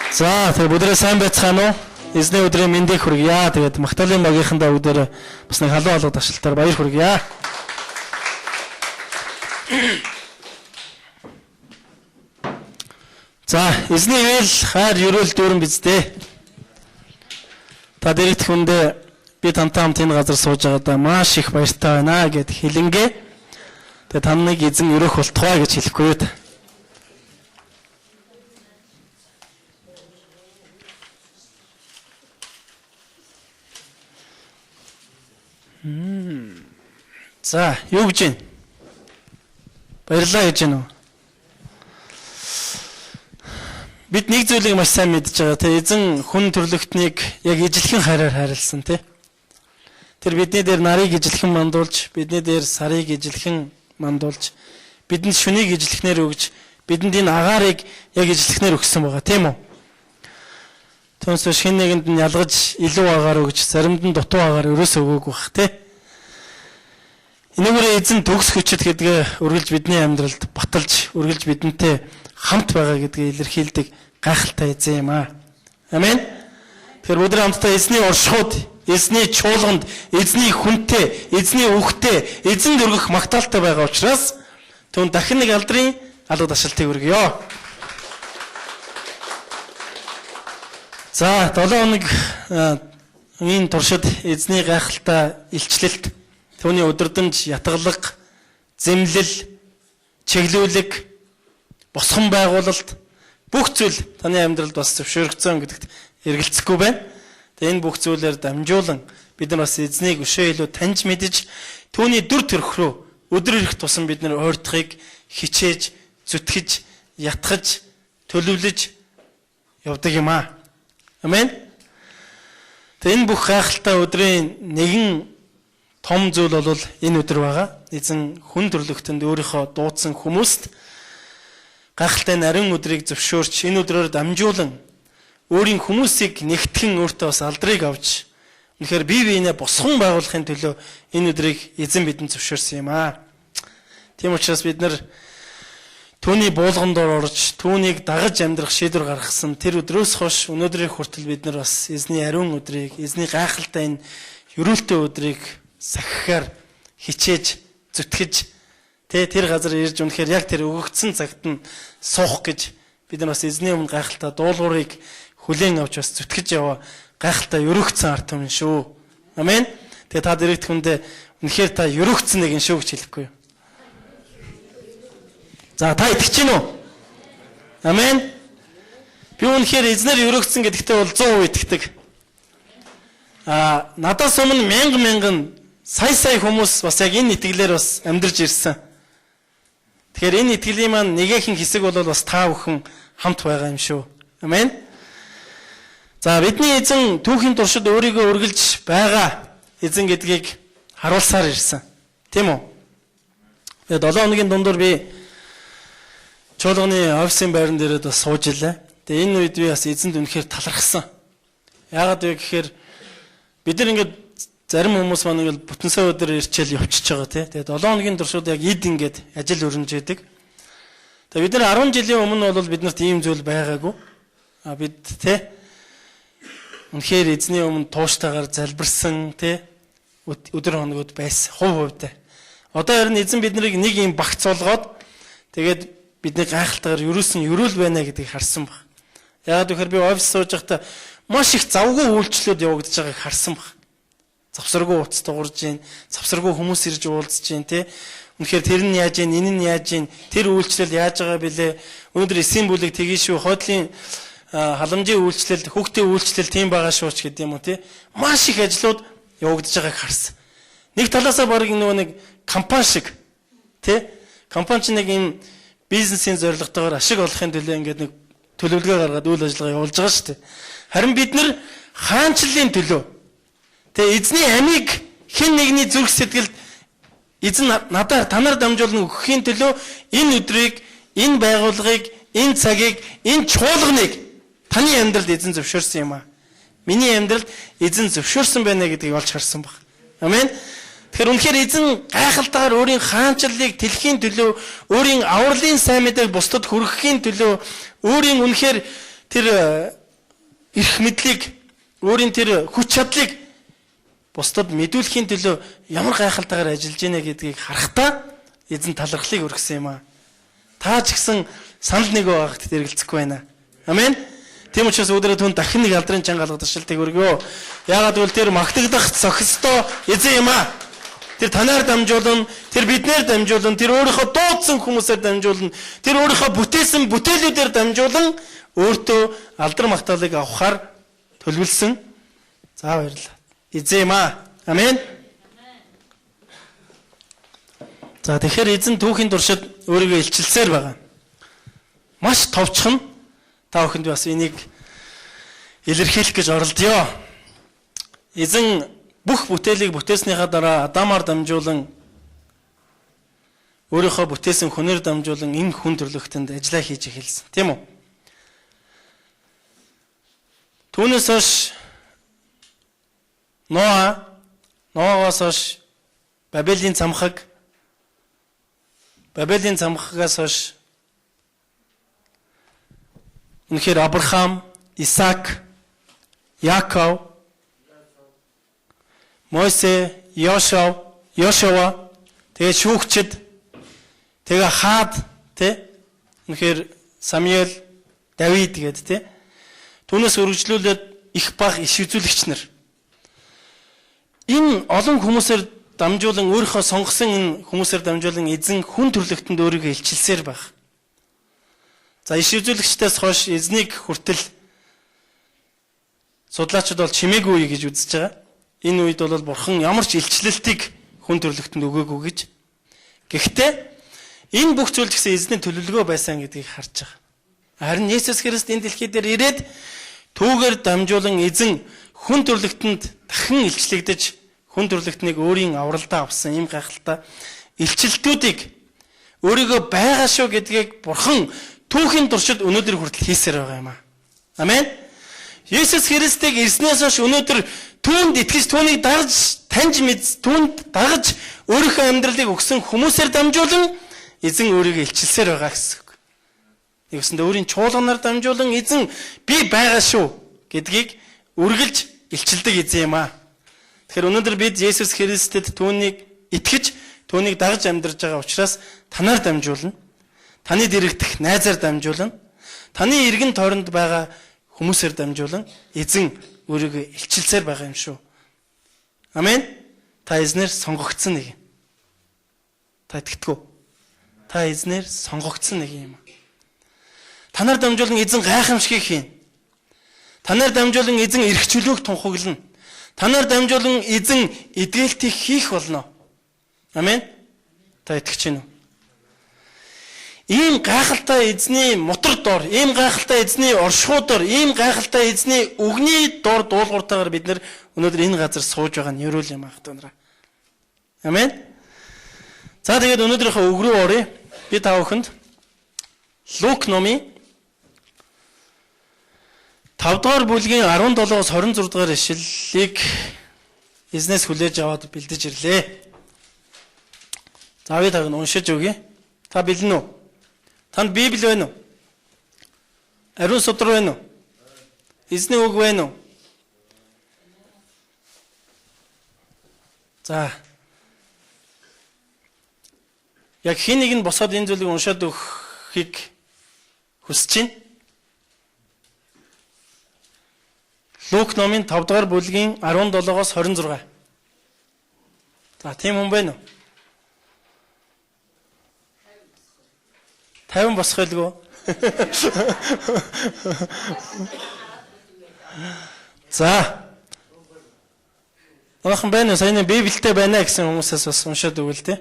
За тэгээ бүдрээ сайн байцгаана уу? Эзний өдрийн мэндийг хүргье. Тэгээд Магдалины багийнхандаа бүгдээрээ бас нэг халуун алга ташлалтаар баяр хүргье. За эзний ивэл хайр ерөөл дүүрэн биз дээ. Та дэрэгдэх хүндээ би тантай хамт энэ газар сууж байгаадаа маш их баяртай байна гэд хэлэнгээ. Тэгээ таныг эзэн өрөөх болтугай гэж хэлэхгүй юу та. За, юу гэж байна? Баярлалаа гэж байна уу? Бид нэг зүйлийг маш сайн мэдж байгаа. Тэ эзэн хүн төрлөختнийг яг ижилхэн хайраар хайрлсан тий. Тэр бидний дээр нарыг ижилхэн мандуулж, бидний дээр сарыг ижилхэн мандуулж, бидэнд шүнийг ижилхнээр өгж, бидэнд энэ агаарыг яг ижилхнээр өгсөн байгаа, тийм үү? Түүнээс биш хэн нэгэнд нь ялгаж илүү агаар өгж, заримд нь дутуу агаар өрөөс өгөөгүй бах тий. Энүүгээр эзэн төгс хүчит гэдгээ үргэлж бидний амьдралд баталж, үргэлж бидэнтэй хамт байгаа гэдгээ илэрхийлдэг гайхалтай эзэн юм аа. Амен. Тэгэхээр бүгд хамтдаа эзний оршихуйд, эзний чуулганд, эзний хүнтэй, эзний үхтэй, эзэнд өргөх магтаалтай байгаа учраас түүн дахин нэг алдрын алга ташилтыг өргөё. За 7 хоног энэ туршид эзний гайхалтай илчлэлт, түүний удирдамж, ятгалаг, зэмлэл, чиглүүлэг, босгон байгуулалт бүх зүйл таны амьдралд бас зөвшөөрөгдсөн гэдэгт эргэлзэхгүй байна. Тэгээ энэ бүх зүйлээр дамжуулан бид нар бас эзнийг өшөө илүү таньж мэдэж түүний дүр төрх рүү өдөр ирэх тусам бид нар ойртохыг хичээж, зүтгэж, ятгах, төлөвлөж явдаг юм аа. Амен. Тэгээ энэ бүх гайхалтай өдрийн нэгэн том зүйл бол энэ өдөр байгаа. Эзэн хүн төрлөختөнд өөрийнхөө дуудсан хүмүүст гайхалтай нарийн өдрийг зөвшөөрч энэ өдрөөр дамжуулан өөрийн хүмүүсийг нэгтгэн өөртөө бас алдрыг авч үнэхээр бие биенээ босгон байгуулахын төлөө энэ өдрийг эзэн бидэнд зөвшөөрсөн юм аа. Тийм учраас бид нар түүний буулган дор орж түүнийг дагаж амьдрах шийдвэр гаргасан тэр өдрөөс хойш өнөөдрийн хүртэл бид нар бас эзний ариун өдрийг, эзний гайхалтай энэ ерөөлтэй өдрийг сахихаар хичээж, зүтгэж тэр газар ирж үнэхээр яг тэр өгөгдсөн цагт нь суух гэж бид нар бас эзний өмнө гайхалтай дуулуурыг хүлээн авч бас зүтгэж яваа гайхалтай өрөөгдсөн ард түмэн шүү. Амен. Тэгээ та дэрэгдэх хүндээ үнэхээр та өрөөгдсөн нэгэн шүү гэж хэлэхгүй юу? За та итгэж гин үү? Амен. Би үнэхээр эзнэр өрөөгдсөн гэдэгтээ бол 100% итгэдэг. Надаас өмнө мянга мянган сая сая хүмүүс бас яг энэ итгэлээр бас амьдарч ирсэн. Тэгэхээр энэ итгэлийн маань нэгэхэн хэсэг бол бас та бүхэн хамт байгаа юм шүү. Амен. За бидний эзэн түүхийн туршид өөрийгөө үргэлж байгаа эзэн гэдгийг харуулсаар ирсэн. Тийм үү? Тэгээ 7 хоногийн дундуур би чуулганы офисын байран дээрээ бас сууж илээ. Тэгээ энэ үед би бас эзэнд үнэхээр талархсан. Яагаад вэ гэхээр бид нар ингээд зарим хүмүүс маань ингээд бүтэнсээ өдөр ирчээл явчихж байгаа тий. Тэгээ 7 хоногийн туршид яг эд ингээд ажил өрнөж яадаг. Тэгээ бид нар 10 жилийн өмнө бол биднэрт ийм зүйл байгаагүй. А бид тий үнэхээр эзний өмнө тууштайгаар залбирсан тий өдөр хоногуд байсан хувь хувьдаа. Одоо харин эзэн биднийг нэг ийм багц болгоод тэгээд бидний гайхалтайгаар ерөөсөн ерөөл байна гэдгийг харсан баг. Яагаад гэхээр би офис сууж байхдаа маш их завгүй үйлчлүүд явагдаж байгааг харсан баг. Завсаргүй утас дуурж гин, завсаргүй хүмүүс ирж уулзж гин тий. Үнэхээр тэр нь яаж гин, энэ нь яаж гин, тэр үйлчлэл яаж байгаа бilé. Өнөөдөр эсийн бүлэг тгий шүү, хойдлын халамжийн үйлчлэл, хүүхдийн үйлчлэл тийм байгаа шүү ч гэдэг юм уу тий. Маш их ажлууд явагдаж байгааг харсан. Нэг талаасаа баг нөгөө нэг компани шиг тий. Компани чинь нэг юм бизнесийн зорилготойгоор ашиг олохын төлөө ингээд нэг төлөвлөгөө гаргаад үйл ажиллагаа явуулж байгаа шүү дээ. Харин бид нар хаанчлалын төлөө тэгээ эзний амийг хэн нэгний зүрх сэтгэлд эзэн надаар танаар дамжуулан өгөхийн төлөө энэ өдрийг, энэ байгууллагыг, энэ цагийг, энэ чуулганыг таны амьдралд эзэн зөвшөөрсөн юм аа. Миний амьдралд эзэн зөвшөөрсөн байна гэдгийг олж харсан баг. Амен. Тэгэхээр үнэхээр эзэн гайхалтайгаар өөрийн хаанчлалыг дэлхийн төлөө, өөрийн авралын сайн мэдээг бусдад хүргэхийн төлөө, өөрийн үнэхээр тэр эрх мэдлийг, өөрийн тэр хүч чадлыг бусдад мэдүүлэхийн төлөө ямар гайхалтайгаар ажиллаж байна гэдгийг харахтаа эзэн талархлыг өргөсөн юм аа. Та ч гэсэн санал нэг байгаахт дэргэлзэхгүй байна. Амен. Тийм учраас өдрөө түн дахин нэг алдрын чанга алга ташилтыг өргөё. Яагаад гэвэл тэр магтагдах зохистой эзэн юм аа. Тэр танаар дамжуулна, тэр биднээр дамжуулна, тэр өөрийнхөө дуудсан хүмүүсээр дамжуулна, тэр өөрийнхөө бүтээсэн бүтээлүүдээр дамжуулан өөртөө алдар магтаалыг авахар төлөвлөсөн. За баярлалаа. Эзэн юм аа. Амен. За тэгэхээр эзэн түүхийн туршид өөрийгөө илчилсээр байгаа. Маш товчхон та бүхэнд бас энийг илэрхийлэх гэж оролдъё. Эзэн бүх бүтээлийг бүтээснийхаа дараа Адамаар дамжуулан өөрийнхөө бүтээсэн хүнээр дамжуулан энэ хүн төрлөختөнд ажиллаа хийж эхэлсэн. Тийм үү? Түүнээс хойш Ноа, Ноагоос хойш Бабелийн цамхаг, Бабелийн цамхагаас хойш үнэхээр Авраам, Исаак, Яков, Мойсе, Йошуа, тэгээ шүүгчд, тэгээ Хаад, тэ? Үнэхээр Самуэль, Давид гээд тэ? Түүнээс үргэлжлүүлээд их баг иш үзүүлэгч нар. Энэ олон хүмүүсээр дамжуулан өөрийнхөө сонгосон энэ хүмүүсээр дамжуулан эзэн хүн төрлөختөнд өөрийгөө илчилсээр байх. За иш үзүүлэгчдээс хойш эзнийг хүртэл судлаачид бол чимээгүй үе гэж үзэж байгаа. Энэ үед бол бурхан ямар ч илчлэлтийг хүн төрлөختөнд өгөөгүй гэж. Гэхдээ энэ бүх зүйл гэсэн эзний төлөвлөгөө байсан гэдгийг харж байгаа. Харин Есүс Христ энэ дэлхий дээр ирээд түүгээр дамжуулан эзэн хүн төрлөختөнд дахин илчлэгдэж хүн төрлөختнийг өөрийн авралдаа авсан ийм гайхалтай илчлэлтүүдийг өөрийгөө байгаа шүү гэдгийг бурхан түүхийн туршид өнөөдөр хүртэл хийсээр байгаа юм аа. Амен. Есүс Христийг ирснээс хойш өнөөдөр түүнд итгэж, түүнийг дагаж, таньж мэд, түүнд дагаж өөрийнхөө амьдралыг өгсөн хүмүүсээр дамжуулан эзэн өөрийгөө илчилсээр байгаа гэсэн үг. Нэгсэндээ өөрийн чуулганаар дамжуулан эзэн би байгаа шүү гэдгийг үргэлж илчилдэг эзэн юм аа. Тэгэхээр өнөөдөр бид Есүс Христэд түүнийг итгэж, түүнийг дагаж амьдарч байгаа учраас танаар дамжуулна. Таны дэрэгдэх найзаар дамжуулна. Таны эргэн тойронд байгаа хүмүүсээр дамжуулан эзэн өөрийгөө илчилсээр байгаа юм шүү. Амен. Та эзнэр сонгогдсон нэг юм. Та итгэдэг үү? Та эзнэр сонгогдсон нэг юм. Танаар дамжуулан эзэн гайхамшигыг хийнэ. Танаар дамжуулан эзэн эрх чөлөөг тунхаглана. Танаар дамжуулан эзэн эдгэлтийг хийх болно. Амен. Та итгэж байна уу? Ийм гайхалтай эзний мутар дор, ийм гайхалтай эзний оршихуй дор, ийм гайхалтай эзний үгний дор дуулууртайгаар бид нэр өнөөдөр энэ газар сууж байгаа нь ерөөл юм ах даа. Амен. За тэгээд өнөөдрийнхөө үг рүү оръё. Би та бүхэнд Лук номын 5 дугаар бүлгийн 17-оос 26 дугаар ишлэлийг эзнээс хүлээж аваад бэлдэж ирлээ. За би таг нь уншиж өгье. Та бэлэн үү? Танд Библи байна уу? Ариун судар байна уу? Эзний үг байна уу? За. Яг хэн нэг нь босоод энэ зүйлийг уншаад өгөхийг хүсэж байна. Лук номын 5 дугаар бүлгийн 17-оос 26. За, тийм хүн байна уу? 50 босох байлгүй. За. Манайхан байна уу? Саяны Библиэтэй байна гэсэн хүмүүсээс бас уншаад өгвөл тээ.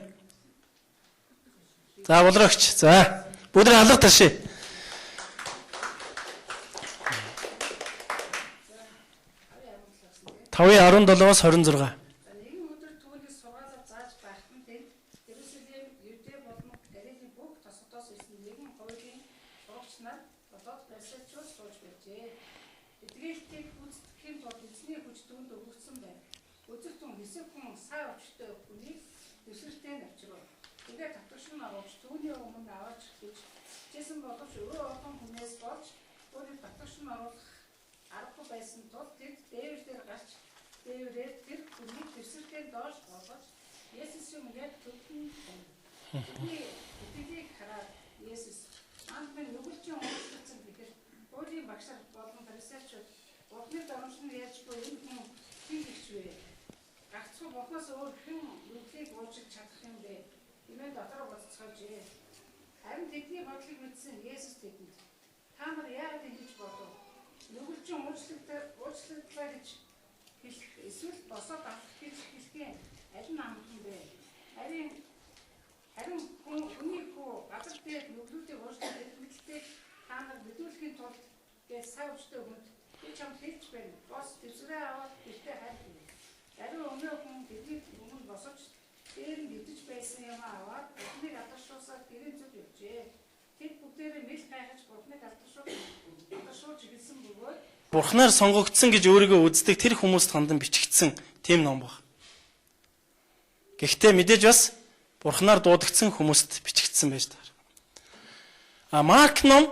За, болрогч. За, бүгд алга ташээ. Тавын 17-оос 26. Нэгэн өдөр түүнийг сургаалаар зааж байхад нь тэнд Иерусалим, Юдэ болон Галилийн бүх тосгодоос ирсэн нэгэн хуулийн сурагч нар болоод фарисеучуд сууж байжээ. Эдгээлтийг гүйцэтгэхийн тулд эзний хүч түүнд өгөгдсөн байв. Үзэгтэн хэсэг хүн саа өвчтөй хүнийг дэвсгэртээ авчирв. Тэгээд татваршин оруулж түүний өмнө аваач гэж хичээсэн боловч өвөө олон хүнээс болж түүнийг татваршин оруулах Аргагүй байсан тул тэд дээвэр дээр гарч дээврээр тэр хүнийг дэвсгэрийн доош болгож Есүсийн яг төвд нь тавив. Тэдний итгэлийг хараад Есүс манд минь нүгэлжин уучлагдсан гэхээр хуулийн багш нар болон фарисеучуд Бурхны доромжлон ярьж буй энэ хүн хэн гэгч вэ? Гагцхүү Бурханаас өөр хэн нүглийг уучлах чадах юм бэ? Хэмээн дотор буцацгаажээ. Харин тэдний бодлыг мэдсэн Есүс тэдэнд та нар яагаад ингэж бодов? Нүгэлжин уучлагдлаа гэж хэлэх эсвэл босоод алхах гэж хэлэхээ аль нь амархан бэ? Харин хүний хүү газар дээр нүглүүдийг уучлах эрх мэдэлтэйг та нар мэдүүлэхийн тулд гэж саа өвчтөй хүнд би чамд хэлж байна. Бос дэвсгэрээ аваад гэртээ харь гэв. Ариун өмнөө хүн тэдний өмнө босож дээр нь хэдэж байсан юм аваад Бурхныг алдаршуулсаар гэрийн зүг явжээ. Тэд бүгдээрээ мэл гайхаж Бурхныг алдаршуулж эхэлсэн бөгөөд Бурхнаар сонгогдсон гэж өөрийгөө үздэг тэр хүмүүст хандан бичигдсэн тийм ном баг. Гэхдээ мэдээж бас Бурхнаар дуудагдсан хүмүүст бичигдсэн байж таар. А Марк ном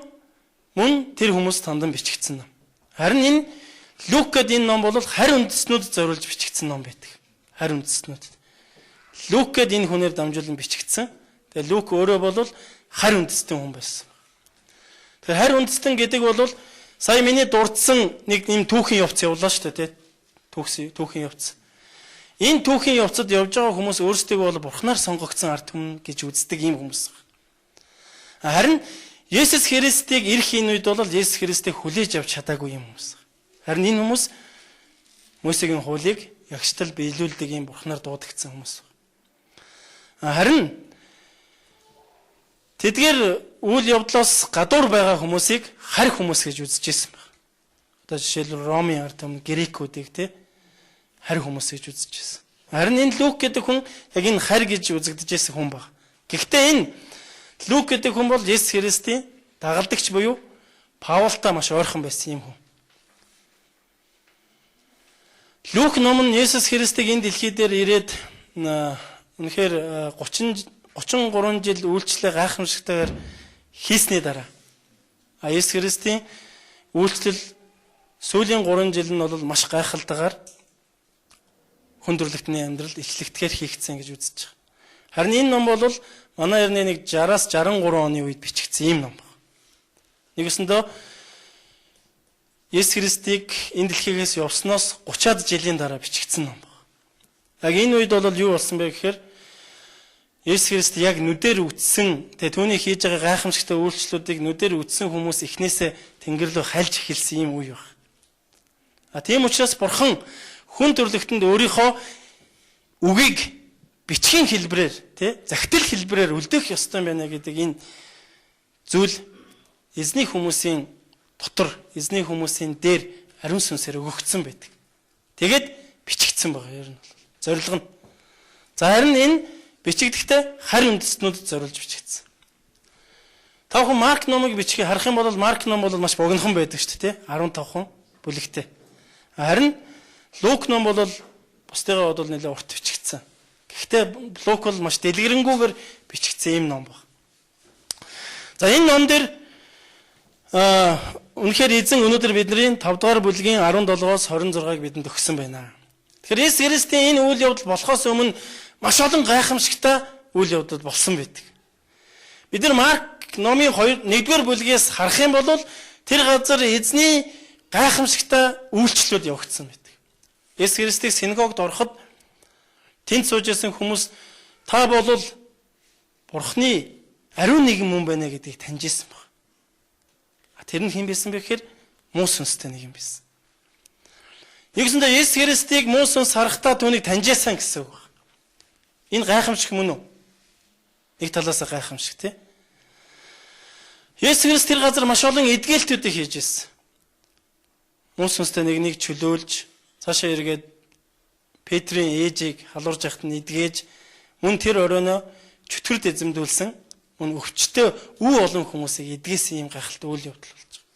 мөн тэр хүмүүст хандан бичигдсэн ном. Харин энэ Лук гэдэг энэ ном бол харь үндэстнүүдэд зориулж бичигдсэн ном байдаг. Харь үндэстнүүдэд. Лук гэдэг энэ хүнээр дамжуулан бичигдсэн. Тэгээ Лук өөрөө бол харь үндэстэн хүн байсан. Тэгэхээр харь үндэстэн гэдэг бол сая миний дурдсан нэг юм түүхийн явц явлаа шүү дээ, тий. Түүхийн явц. Энэ түүхийн явцад явж байгаа хүмүүс өөрсдийгөө бол Бурханаар сонгогдсон ард түмэн гэж үздэг ийм хүмүүс. Харин Есүс Христийг ирэх энэ үед бол Есүс Христийг хүлээж авч чадаагүй юм хүмүүс. Харин энэ хүмүүс Мосегийн хуулийг ягштал биелүүлдэг ийм Бурханаар дуудагдсан хүмүүс. Харин тэдгээр үйл явдлоос гадуур байгаа хүмүүсийг харь хүмүүс гэж үзэж ирсэн байна. Одоо жишээлбэл Ромын ард түмэн, грекүүдийг тий харь хүмүүс гэж үзэж ирсэн. Харин энэ Лук гэдэг хүн яг энэ харь гэж үзэгдэж ирсэн хүн баг. Гэхдээ энэ Лук гэдэг хүн бол Есүс Христийн дагалдагч буюу Паултай маш ойрхон байсан юм хүн. Лук ном нь Есүс Христийг энэ дэлхий дээр ирээд үнэхээр 33 жил үйлчлэлээ гайхамшигтайгаар хийсний дараа Есүс Христийн үйлчлэл сүүлийн 3 жил нь бол маш гайхалтайгаар хүн төрөлхтний амьдрал ичлэгдэхээр хийгдсэн гэж үзэж байгаа. Харин энэ ном бол манай эртний нэг 60-аас 63 оны үед бичигдсэн ийм ном байна. Нэгсэндээ Есүс Христийг энэ дэлхийгээс явсноос 30-аад жилийн дараа бичигдсэн ном байна. Яг энэ үед бол юу болсон бэ гэхээр Есүс Христ яг нүдээр үтсэн, тэгээ түүний хийж байгаа гайхамшигтай үйлчлүүдийг нүдээр үтсэн хүмүүс эхнээсээ тэнгэр рүү хальж эхэлсэн ийм үе байна. А тийм учраас Бурхан хүн төрлөختөнд өөрийнхөө үгийг бичгийн хэлбэрээр, тий, захидал хэлбэрээр үлдээх ёстой юм байна гэдэг энэ зүйл эзний хүмүүсийн дотор, эзний хүмүүсийн дээр ариун сүнсээр өгөгдсөн байдаг. Тэгээд бичигдсэн байгаа ер нь бол зорилго нь. За харин энэ бичигдэхдээ харь үндэстнүүдэд зориулж бичигдсэн. Та бүхэн Марк номыг бичгийг харах юм бол Марк ном бол маш богинохон байдаг шүү дээ, тий? 15 бүлэгтэй. Харин Лук ном бол бусдыгаа бодвол нэлээд урт бичигдсэн. Гэхдээ Лук бол маш дэлгэрэнгүйгээр бичигдсэн ийм ном баг. За энэ ном дээр үнэхээр эзэн өнөөдөр бидний 5 дугаар бүлгийн 17-оос 26-ыг бидэнд өгсөн байна. Тэгэхээр Есүс Христийн энэ үйл явдал болохоос өмнө маш олон гайхамшигтай үйл явдал болсон байдаг. Бид нар Марк номын 1-р бүлгээс харах юм бол тэр газар эзний гайхамшигтай үйлчлэлүүд явагдсан байдаг. Есүс Христийг синагогд ороход тэнд сууж исэн хүмүүс та бол Бурхны ариун нэгэн мөн байна гэдгийг таньж исэн баг. Тэр нь хэн байсан бэ гэхээр муу сүнстэй нэг юм байсан. Нэгсэндээ Есүс Христийг муу сүнс харахтаа түүнийг таньж исэн гэсэн үг байна. Энэ гайхамшиг мөн үү? Нэг талаас гайхамшиг тий. Есүс Христ тэр газар маш олон эдгэлтүүдийг хийж ирсэн. Муу сүнстэй нэгнийг чөлөөлж цаашаа эргээд Петрийн ээжийг халуурж яхад нь эдгээж мөн тэр оройноо чөтгөрд эзэмдүүлсэн мөн өвчтөй үе олон хүмүүсийг эдгээсэн юм гайхалтай үйл явдал болж байгаа.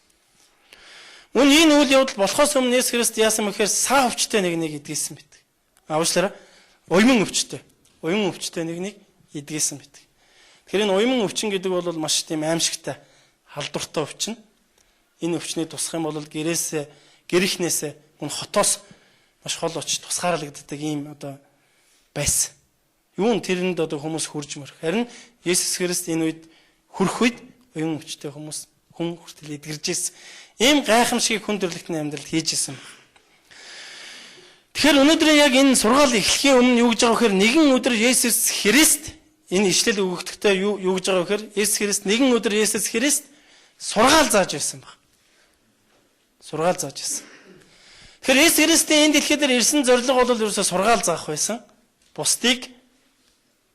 Мөн энэ үйл явдал болохоос өмнө Есүс Христ яасан мэхээр саа өвчтөй нэг нэг эдгээсэн байдаг. Уучлаарай. Уйман өвчтөй. Уйман өвчтөй нэг нэг эдгээсэн байдаг. Тэгэхээр энэ уйман өвчин гэдэг бол маш тийм аимшигтай халдвартай өвчин. Энэ өвчнийг тусах юм бол гэрээс Гэрхнээсээ мөн хотоос маш хол очиж тусгаарлагддаг ийм одоо байсан. Юун тэрэнд одоо хүмүүс хурж мөрөх. Харин Есүс Христ энэ үед хүрэх үед оюун хүчтэй хүмүүс хүн хүртэл эдгэрж ирсэн. Ийм гайхамшигыг хүн төрлөختний амьдралд хийж исэн байна. Тэгэхээр өнөөдөр яг энэ сургаал эхлэхийн өмнө юу гэж байгаа вэхээр нэгэн өдөр Есүс Христ энэ ишлэл өгөгдөхдөө юу гэж байгаа вэхээр Есүс Христ нэгэн өдөр Есүс Христ сургаал зааж байсан баг. Сургаал зааж байсан. Тэгэхээр Есүс Христийн энэ дэлхий дээр ирсэн зорилго бол ерөөсөө сургаал заах байсан. Бусдыг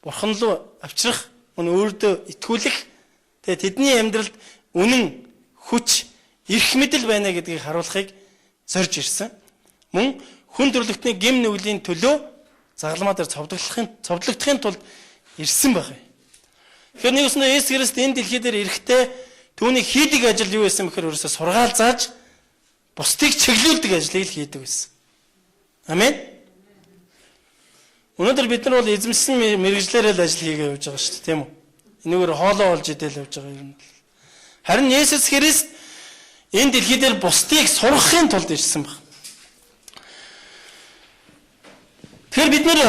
Бурхан руу авчрах, мөн өөртөө итгүүлэх, тэгээ тэдний амьдралд үнэн, хүч, эрх мэдэл байна гэдгийг харуулахыг зорж ирсэн. Мөн хүн төрлөختний гэм нүглийн төлөө загалмаа дээр цовдлогдохын тулд ирсэн байх юм. Тэгэхээр нэг үсэндээ Есүс Христ энэ дэлхий дээр ирэхдээ түүний хийдэг ажил юу байсан бэхээр ерөөсөө сургаал зааж бусдыг чиглүүлдэг ажлыг л хийдэг байсан. Амен. Өнөөдөр бид нар бол эзэмшсэн мэргэжлээрээ л ажил хийгээ явж байгаа шүү дээ, тийм үү? Энэгээр хоолоо олж идэл явж байгаа юм. Харин Есүс Христ энэ дэлхий дээр бусдыг сургахын тулд ирсэн баг. Тэгэхээр бид нэр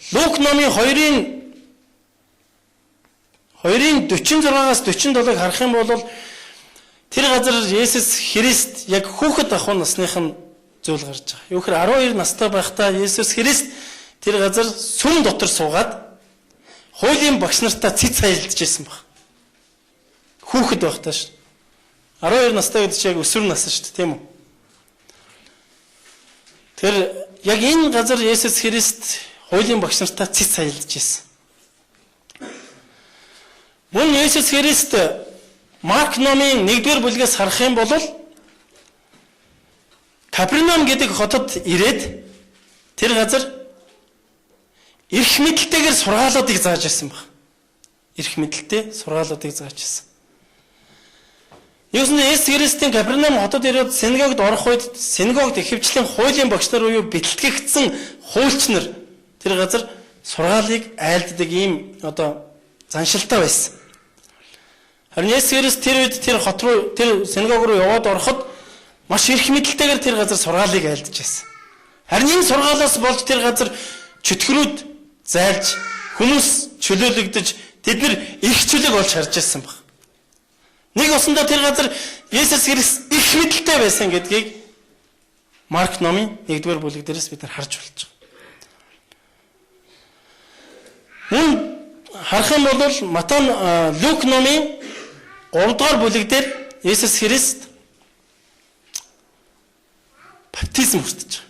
Лук номын 2-ын 46-аас 47-ыг харах юм бол тэр газар Есүс Христ яг хүүхэд ахуй насных нь зүйл гарч байгаа. Юу гэхээр 12 настай байхдаа Есүс Христ тэр газар сүм дотор суугаад хуулийн багш нартаа цэц хаялдж байсан баг. Хүүхэд байхдаа ш. 12 настай гэдэг чинь яг өсвөр нас шүү дээ, тийм үү? Тэр яг энэ газар Есүс Христ хуулийн багш нартаа цэц хаялдж байсан. Мөн Есүс Христ Марк номын 1-р бүлгээс харах юм бол Капернаум гэдэг хотод ирээд тэр газар эрх мэдэлтэйгээр сургаалуудыг зааж байсан баг. Эрх мэдэлтэй сургаалуудыг зааж байсан. Юусэн Есүс Христийн Капернаум хотод ирээд синагогд орох үед синагогд ихэвчлэн хуулийн багш нар буюу бэлтгэгдсэн хуульч нар тэр газар сургаалыг айлддаг ийм одоо заншилтай байсан. Харин Есүс Христ тэр үед тэр хот руу, тэр синагог руу яваад ороход маш эрх мэдэлтэйгээр тэр газар сургаалыг айлдж байсан. Харин энэ сургаалаас болж тэр газар чөтгөрүүд зайлж, хүмүүс чөлөөлөгдөж, тэд нар эрх чөлөөг олж харж байсан баг. Нэг усандаа тэр газар Есүс Христ эрх мэдэлтэй байсан гэдгийг Марк номын 1-р бүлэг дээрээс бид нар харж болж байгаа. Мөн харах юм бол Матай Лук номын 3-р бүлэг дээр Есүс Христ баптизм хүртэж байгаа.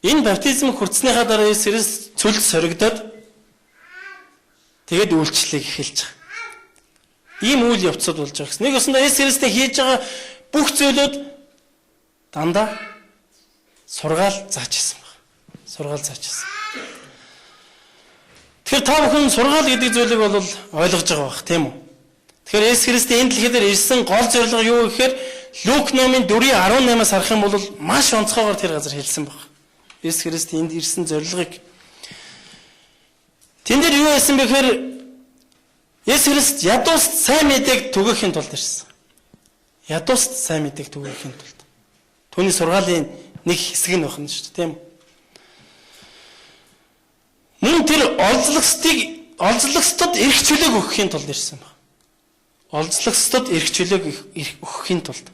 Энэ баптизм хүртснийхаа дараа Есүс Христ цөлд соригдоод тэгээд үйлчлэлийг эхэлж байгаа. Ийм үйл явцуд болж байгаа гэсэн. Нэг усандаа Есүс Христийн хийж байгаа бүх зүйлүүд дандаа сургаал зааж ирсэн баг. Сургаал зааж ирсэн. Тэгэхээр та бүхэн сургаал гэдэг зүйлийг бол ойлгож байгаа бах, тийм үү? Тэгэхээр Есүс Христийн энэ дэлхий дээр ирсэн гол зорилго юу гэхээр Лук номын 4:18-аас харах юм бол маш онцгойгоор тэр газар хэлсэн баг. Есүс Христ энд ирсэн зорилгыг тэн дээр юу байсан бэ гэхээр Есүс Христ ядууст сайн мэдээг түгээхийн тулд ирсэн. Ядууст сайн мэдээг түгээхийн тулд. Түүний сургаалын нэг хэсэг нь байна шүү дээ, тийм үү? Мөн тэр олзлогчдод эрх чөлөөг өгөхийн тулд ирсэн баг. Олзлогчдод эрх чөлөөг өгөхийн тулд.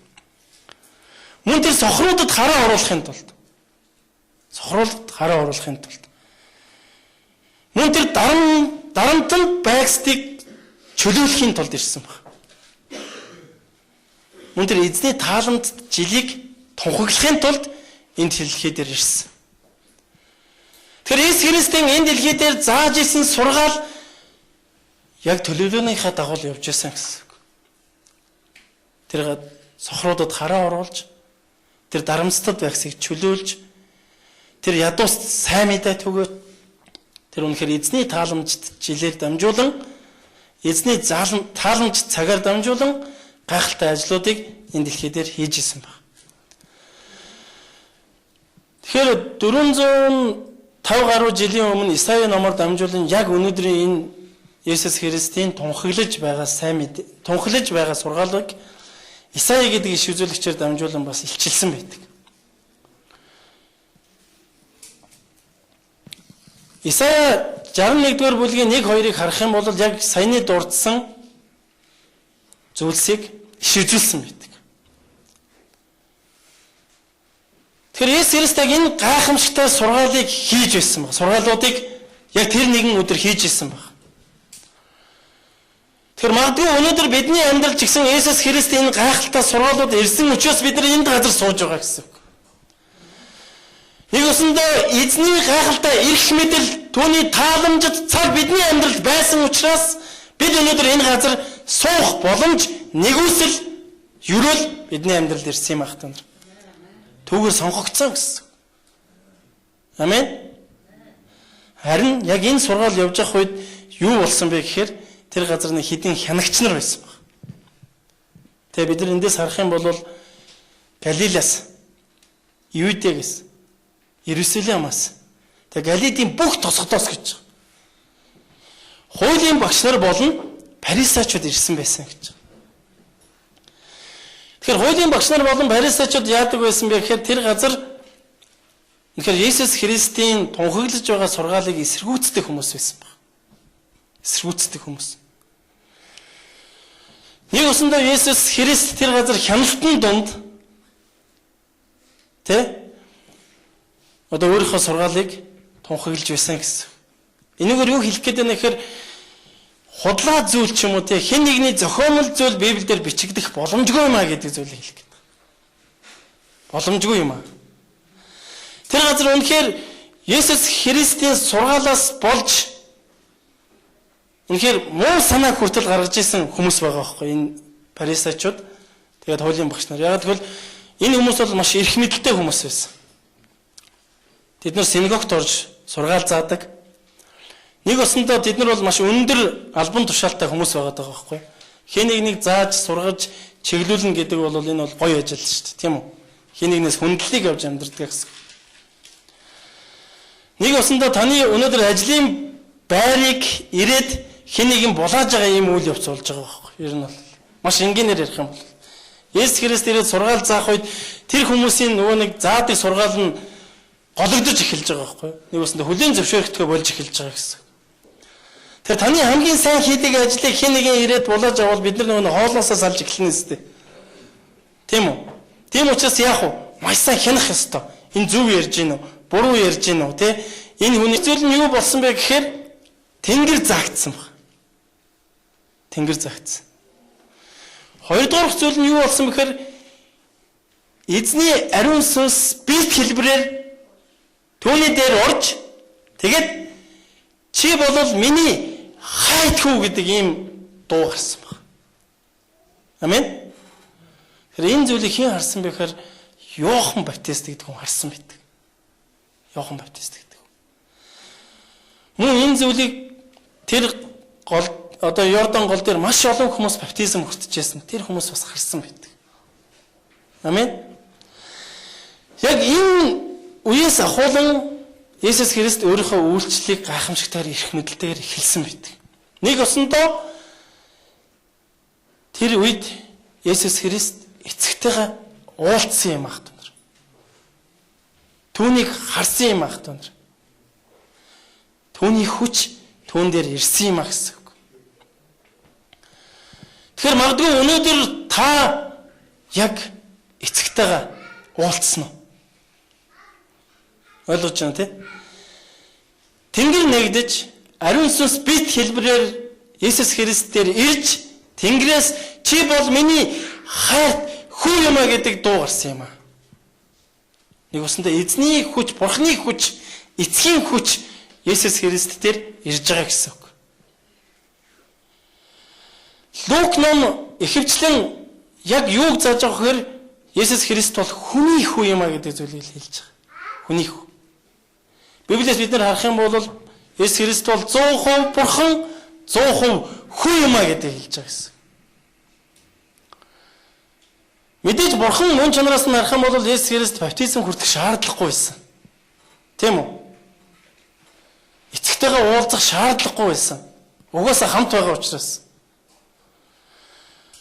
Мөн тэр сохруудад хараа оруулахын тулд. Сохруулалт хараа оруулахын тулд. Мөн тэр дарамтанд байгстыг чөлөөлөхийн тулд ирсэн баг. Мөн тэр эзний тааламж жилийг тунхаглахын тулд энэ дэлхий дээр ирсэн. Тэгэхээр Есүс Христийн энэ дэлхий дээр зааж исэн сургаал яг төлөвлөгөөнийхөө дагуу явж исэн гэсэн үг. Тэр сохруудад хараа оруулж, тэр дарамтдад байгсыг чөлөөлж, тэр ядууст сайн мэдээ түгөөд, тэр үнэхээр эзний тааламжт жилээр дамжуулан, эзний тааламж цагаар дамжуулан гайхалтай ажлуудыг энэ дэлхий дээр хийж исэн баг. Тэгэхээр 450 гаруй жилийн өмнө Исаи номоор дамжуулан яг өнөөдрийн энэ Есүс Христийн тунхаглаж байгаа сайн мэдээ, тунхаглаж байгаа сургаалыг Исая гэдэг иш үзүүлэгчээр дамжуулан бас илчилсэн байдаг. Исая 61-р бүлгийн 1-2-ыг харах юм бол яг саяны дурдсан зүйлсийг иш үзүүлсэн байдаг. Тэгэхээр Есүс Христ яг энэ гайхамшигтай сургаалыг хийж байсан баг. Сургаалуудыг яг тэр нэгэн өдөр хийж ирсэн баг. Тэгэхээр магадгүй өнөөдөр бидний амьдрал ч гэсэн Есүс Христийн энэ гайхалтай сургаалууд ирсэн учраас бид нар энд газар сууж байгаа гэсэн үг. Нэг үсэндээ эзний гайхалтай эрх мэдэл, түүний тааламжит цаг бидний амьдралд байсан учраас бид өнөөдөр энэ газар суух боломж, нэгүсэл, ерөөл бидний амьдралд ирсэн юм ах та нар. Түүгээр сонгогдсон гэсэн. Амен. Харин яг энэ сургаал явж явах үед юу болсон бэ гэхээр тэр газар нэг хэдэн хянагч нар байсан баг. Тэгээ бид нар эндээс харах юм бол Галилеас, Юудегээс, Иерусалимаас, тэгээ Галилийн бүх тосгодоос гэж. Хуулийн багш нар болон фарисеучуд ирсэн байсан гэж. Тэгэхээр хуулийн багш нар болон фарисеучуд яадаг байсан бэ гэхээр тэр газар тэгэхээр Есүс Христийн тунхаглаж байгаа сургаалыг эсэргүүцдэг хүмүүс байсан баг. Эсэргүүцдэг хүмүүс. Нэг усандаа Есүс Христ тэр газар хяналтын дунд тэ одоо өөрийнхөө сургаалыг тунхаглаж байсан гэсэн. Энэгээр юу хэлэх гээд байна гэхээр худлаа зүйл ч юм уу тэ хэн нэгний зохиомл зүйл Библиэлд бичигдэх боломжгүй юм а гэдэг зүйлийг хэлэх гээд байна. Боломжгүй юм а. Тэр газар үнэхээр Есүс Христийн сургаалаас болж үнэхээр муу санаа хүртэл гаргаж исэн хүмүүс байгаа байхгүй энэ фарисеучуд, тэгээд хуулийн багш нар. Яг тэгвэл энэ хүмүүс бол маш эрх мэдэлтэй хүмүүс байсан. Тэд нар синагогт орж сургаал заадаг. Нэг осондоо тэд нар бол маш өндөр албан тушаалтай хүмүүс байгаад байгаа байхгүй. Хэн нэгнийг зааж сургаж чиглүүлнэ гэдэг бол энэ бол гоё ажил шүү дээ, тийм үү? Хэн нэгнээс хүндлэлийг авч амьдардаг гэсэн. Нэг осондоо таны өнөөдөр ажлын байрыг ирээд хэн нэгэн булааж байгаа ийм үйл явц болж байгаа байхгүй. Ер нь бол маш энгийнээр ярих юм бол Есүс Христ ирээд сургаал заах үед тэр хүмүүсийн нөгөө нэг заадаг сургаал нь гологдож эхэлж байгаа байхгүй. Нэг үсэндээ хүлийн зөвшөөрөхтгөө болж эхэлж байгаа гэсэн. Тэр таны хамгийн сайн хийдэг ажлыг хэн нэгэн ирээд булааж авал бид нар нөгөө хоолноосоо салж эхэлнэ үстэй. Тийм үү? Тийм учраас яах вэ? Маш сайн хянах ёстой. Энэ зөв ярьж гин үү? Буруу ярьж гин үү? Тэ? Энэ хүний зүйл нь юу болсон бэ гэхээр тэнгэр заагдсан баг. Тэнгэр заагдсан. Хоёрдугаар зүйл нь юу болсон бэхээр эзний ариун сүнс бэлт хэлбэрээр түүний дээр орж тэгээд чи бол миний хайт хүү гэдэг ийм дуу гарсан баг. Амен. Тэгэхээр энэ зүйлийг хэн харсан бэ гэхээр Йохан Баптист гэдэг хүн харсан байдаг. Йохан Баптист гэдэг. Мөн энэ зүйлийг тэр гол одоо Йордан гол дээр маш олон хүмүүс баптизм хүртчихсэн. Тэр хүмүүс бас харсан байдаг. Амен. Яг энэ үеэс ахуулан Есүс Христ өөрийнхөө үйлчлэлийг гайхамшигтайгаар эрх мэдэлтэйгээр эхэлсэн байдаг. Нэг осондоо тэр үед Есүс Христ эцэгтэйгээ уулзсан юм ах нар. Түүнийг харсан юм ах нар. Түүний хүч түүн дээр ирсэн юм а гэсэн үг. Тэгэхээр магадгүй өнөөдөр та яг эцэгтэйгээ уулзсан уу? Ойлгож байна тий? Тэнгэр нэгдэж ариун сүнс бит хэлбэрээр Есүс Христ дээр ирж Тэнгэрээс чи бол миний хайрт хүү юм а гэдэг дуу гарсан юм а. Нэг усандаа эзний хүч, Бурхны хүч, эцгийн хүч Есүс Христ дээр ирж байгаа гэсэн үг. Лук ном ихэвчлэн яг юуг зааж байгаа гэхээр Есүс Христ бол хүний хүү юм а гэдэг зүйлийг хэлж байгаа. Хүний хүү. Библиэс бид нар харах юм бол Есүс Христ бол 100% бурхан, 100% хүү юм а гэдэг хэлж байгаа гэсэн. Мэдээж бурхан мөн чанараас нь харах юм бол Есүс Христ баптизм хүртэх шаардлагагүй байсан. Тийм үү? Эцэгтэйгээ уулзах шаардлагагүй байсан. Угаасаа хамт байгаа учраас.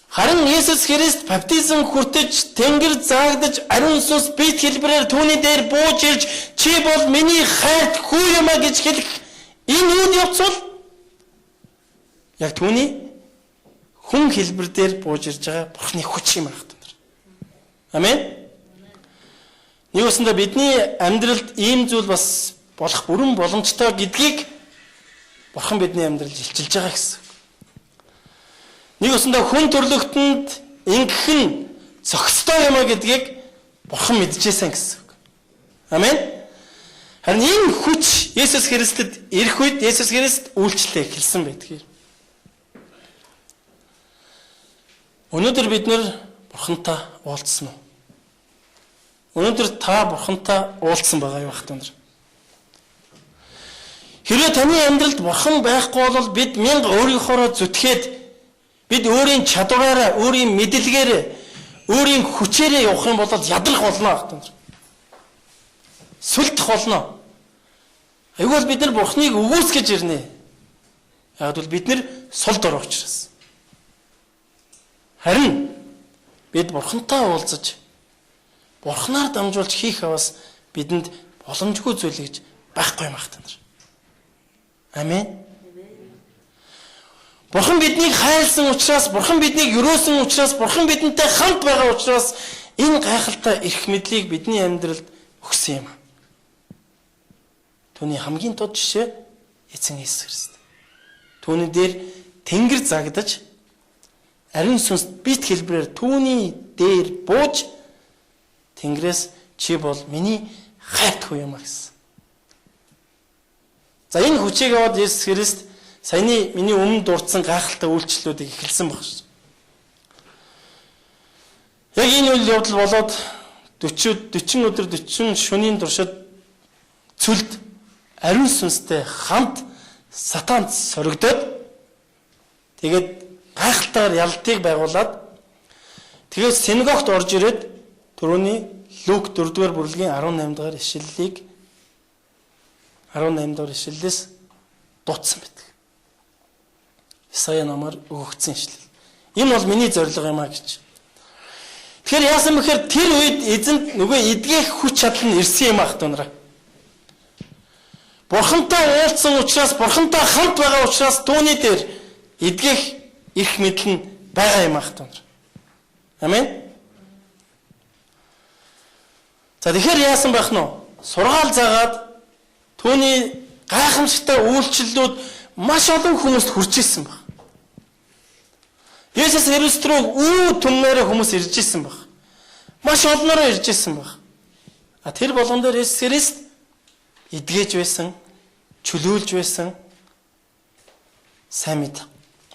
Харин Есүс Христ баптизм хүртэж, тэнгэр заагдаж, ариун сүнс бит хэлбэрээр түүний дээр бууж ирж, чи бол миний хайрт хүү юм а гэж хэлэх энэ үйл явц бол яг түүний хүн хэлбэр дээр бууж ирж байгаа Бурхны хүч юм байна. Амен. Нэг үсэндээ бидний амьдралд ийм зүйл бас болох бүрэн боломжтой гэдгийг Бурхан бидний амьдралд илчилж байгаа гэсэн. Нэг үсэндээ хүн төрлөختөнд ингэх нь зохистой юм а гэдгийг Бурхан мэдчихсэн гэсэн үг. Амен. Харин энэ хүч Есүс Христэд ирэх үед Есүс Христ үйлчлэлээ эхэлсэн байдаг. Өнөөдөр бид нэр Бурхантай уулзсан уу? Өнөөдөр та Бурхантай уулзсан байгаа юу бах тань? Хэрвээ таны амьдралд Бурхан байхгүй бол бид мянга өөрийнхоороо зүтгээд бид өөрийн чадвараараа, өөрийн мэдлэгээр, өөрийн хүчээрээ явах юм бол ядрах болно бах тань. Сүлдэх болно. Айгүй бол бид нар Бурханыг өгөөсгөж ирнэ. Яг бол бид нар сул дорой учраас. Харин бид Бурхантай уулзаж, Бурханаар дамжуулж хийх аваас бидэнд боломжгүй зүйл гэж байхгүй юм ах та нар. Амен. Бурхан биднийг хайрлсан учраас, Бурхан биднийг өрөөсөн учраас, Бурхан бидэнтэй хамт байгаа учраас энэ гайхалтай эрх мэдлийг бидний амьдралд өгсөн юм. Түүний хамгийн тод жишээ эзэн Иесус Христ. Түүний дээр тэнгэр загдаж, ариун сүнс бит хэлбэрээр түүний дээр бууж тэнгэрээс чи бол миний хайрт хүү юм а гэсэн. За энэ хүчийг аваад Есүс Христ саяны миний өмнө дурдсан гайхалтай үйлчлэлүүдийг эхэлсэн баг шүү. Яг энэ үйл явдал болоод 40 өдөр 40 шөнийн туршид цөлд ариун сүнстэй хамт сатанд соригдоод тэгээд гайхалтайгаар ялалтыг байгуулад тэгээд синагогт орж ирээд түрүүний Лук 4-р бүлгийн 18 дугаар ишлэлийг 18 дугаар ишлэлээс дуудсан байдаг. Исая номоор өгөгдсөн ишлэл. Энэ бол миний зорилго юм а гэж. Тэгэхээр яасан бэхээр тэр үед эзэнд нөгөө эдгэх хүч чадал нь ирсэн юм ах дунараа. Бурхантай уулзсан учраас, Бурхантай хамт байгаа учраас түүний дээр эдгэх эрх мэдэл нь байгаа юм ах дунараа. Амен. За тэгэхээр яасан байх нь вэ? Сургаал заагаад түүний гайхамшигтай үйлчлэлүүд маш олон хүмүүст хүрч ирсэн баг. Есүс Христ рүү үү түмнээрээ хүмүүс ирж исэн баг. Маш олноороо ирж исэн баг. А тэр болгон дээр Есүс Христ эдгэж байсан, чөлөөлж байсан, сайн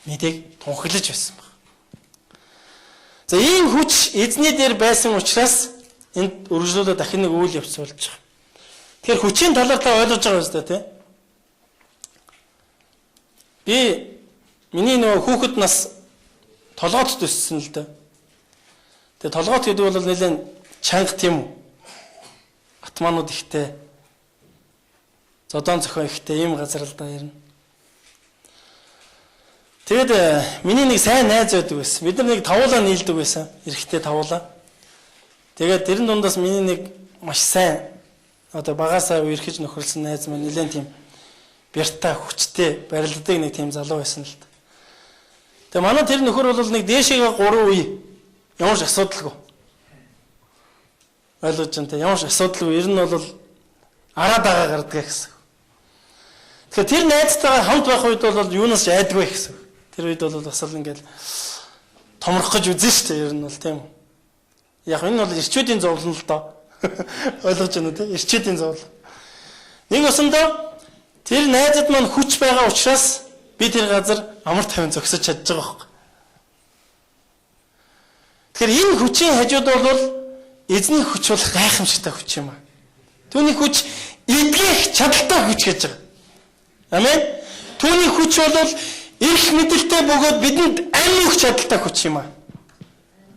мэдээг тунхаглаж байсан баг. За ийм хүч эзний дээр байсан учраас энд үргэлжлүүлээд дахин нэг үйл явц болж байгаа. Тэгэхээр хүчийн талаар та ойлгож байгаа юм шүү дээ, тий? Би миний нөгөө хүүхэд нас толгойд төссөн л дээ. Тэгээ толгойд гэдэг бол нэлээд чанга тийм үү? Атманууд ихтэй, зодон зохион ихтэй ийм газар л да ярина. Тэгээд миний нэг сайн найз байдаг байсан. Бид нар нэг тавуулаа нийлдэг байсан. Эрэгтэй тавуулаа. Тэгээд тэрэн дундаас миний нэг маш сайн одоо багасаа үерхэж нөхөрлсөн найз маань нэлээд тийм бяртай хүчтэй барилддаг нэг тийм залуу байсан л да. Тэгээ манай тэр нөхөр бол нэг дээшээгээ 3 үе ямар ч асуудалгүй. Ойлгож байна те, ямар ч асуудалгүй. Ер нь бол араа дагаа гардаг гэсэн. Тэгэхээр тэр найзтайгаа хамт байх үед бол юунаас ч айдгүй гэсэн. Тэр үед бол бас л ингээл томрох гэж үзэн шүү дээ. Ер нь бол тийм үү. Яг энэ бол эрчүүдийн зовлон л доо. Ойлгож байна уу те? Эрчүүдийн зовлон. Нэг усандаа тэр найзад маань хүч байгаа учраас би тэр газар амар тайван зогсож чадж байгаа байхгүй. Тэгэхээр энэ хүчийн хажууд бол эзний хүч бол гайхамшигтай хүч юм аа. Түүний хүч эдгэх чадaltaй хүч гэж байгаа. Амен. Түүний хүч бол эрх мэдэлтэй бөгөөд бидэнд амь өгч чадaltaй хүч юм аа.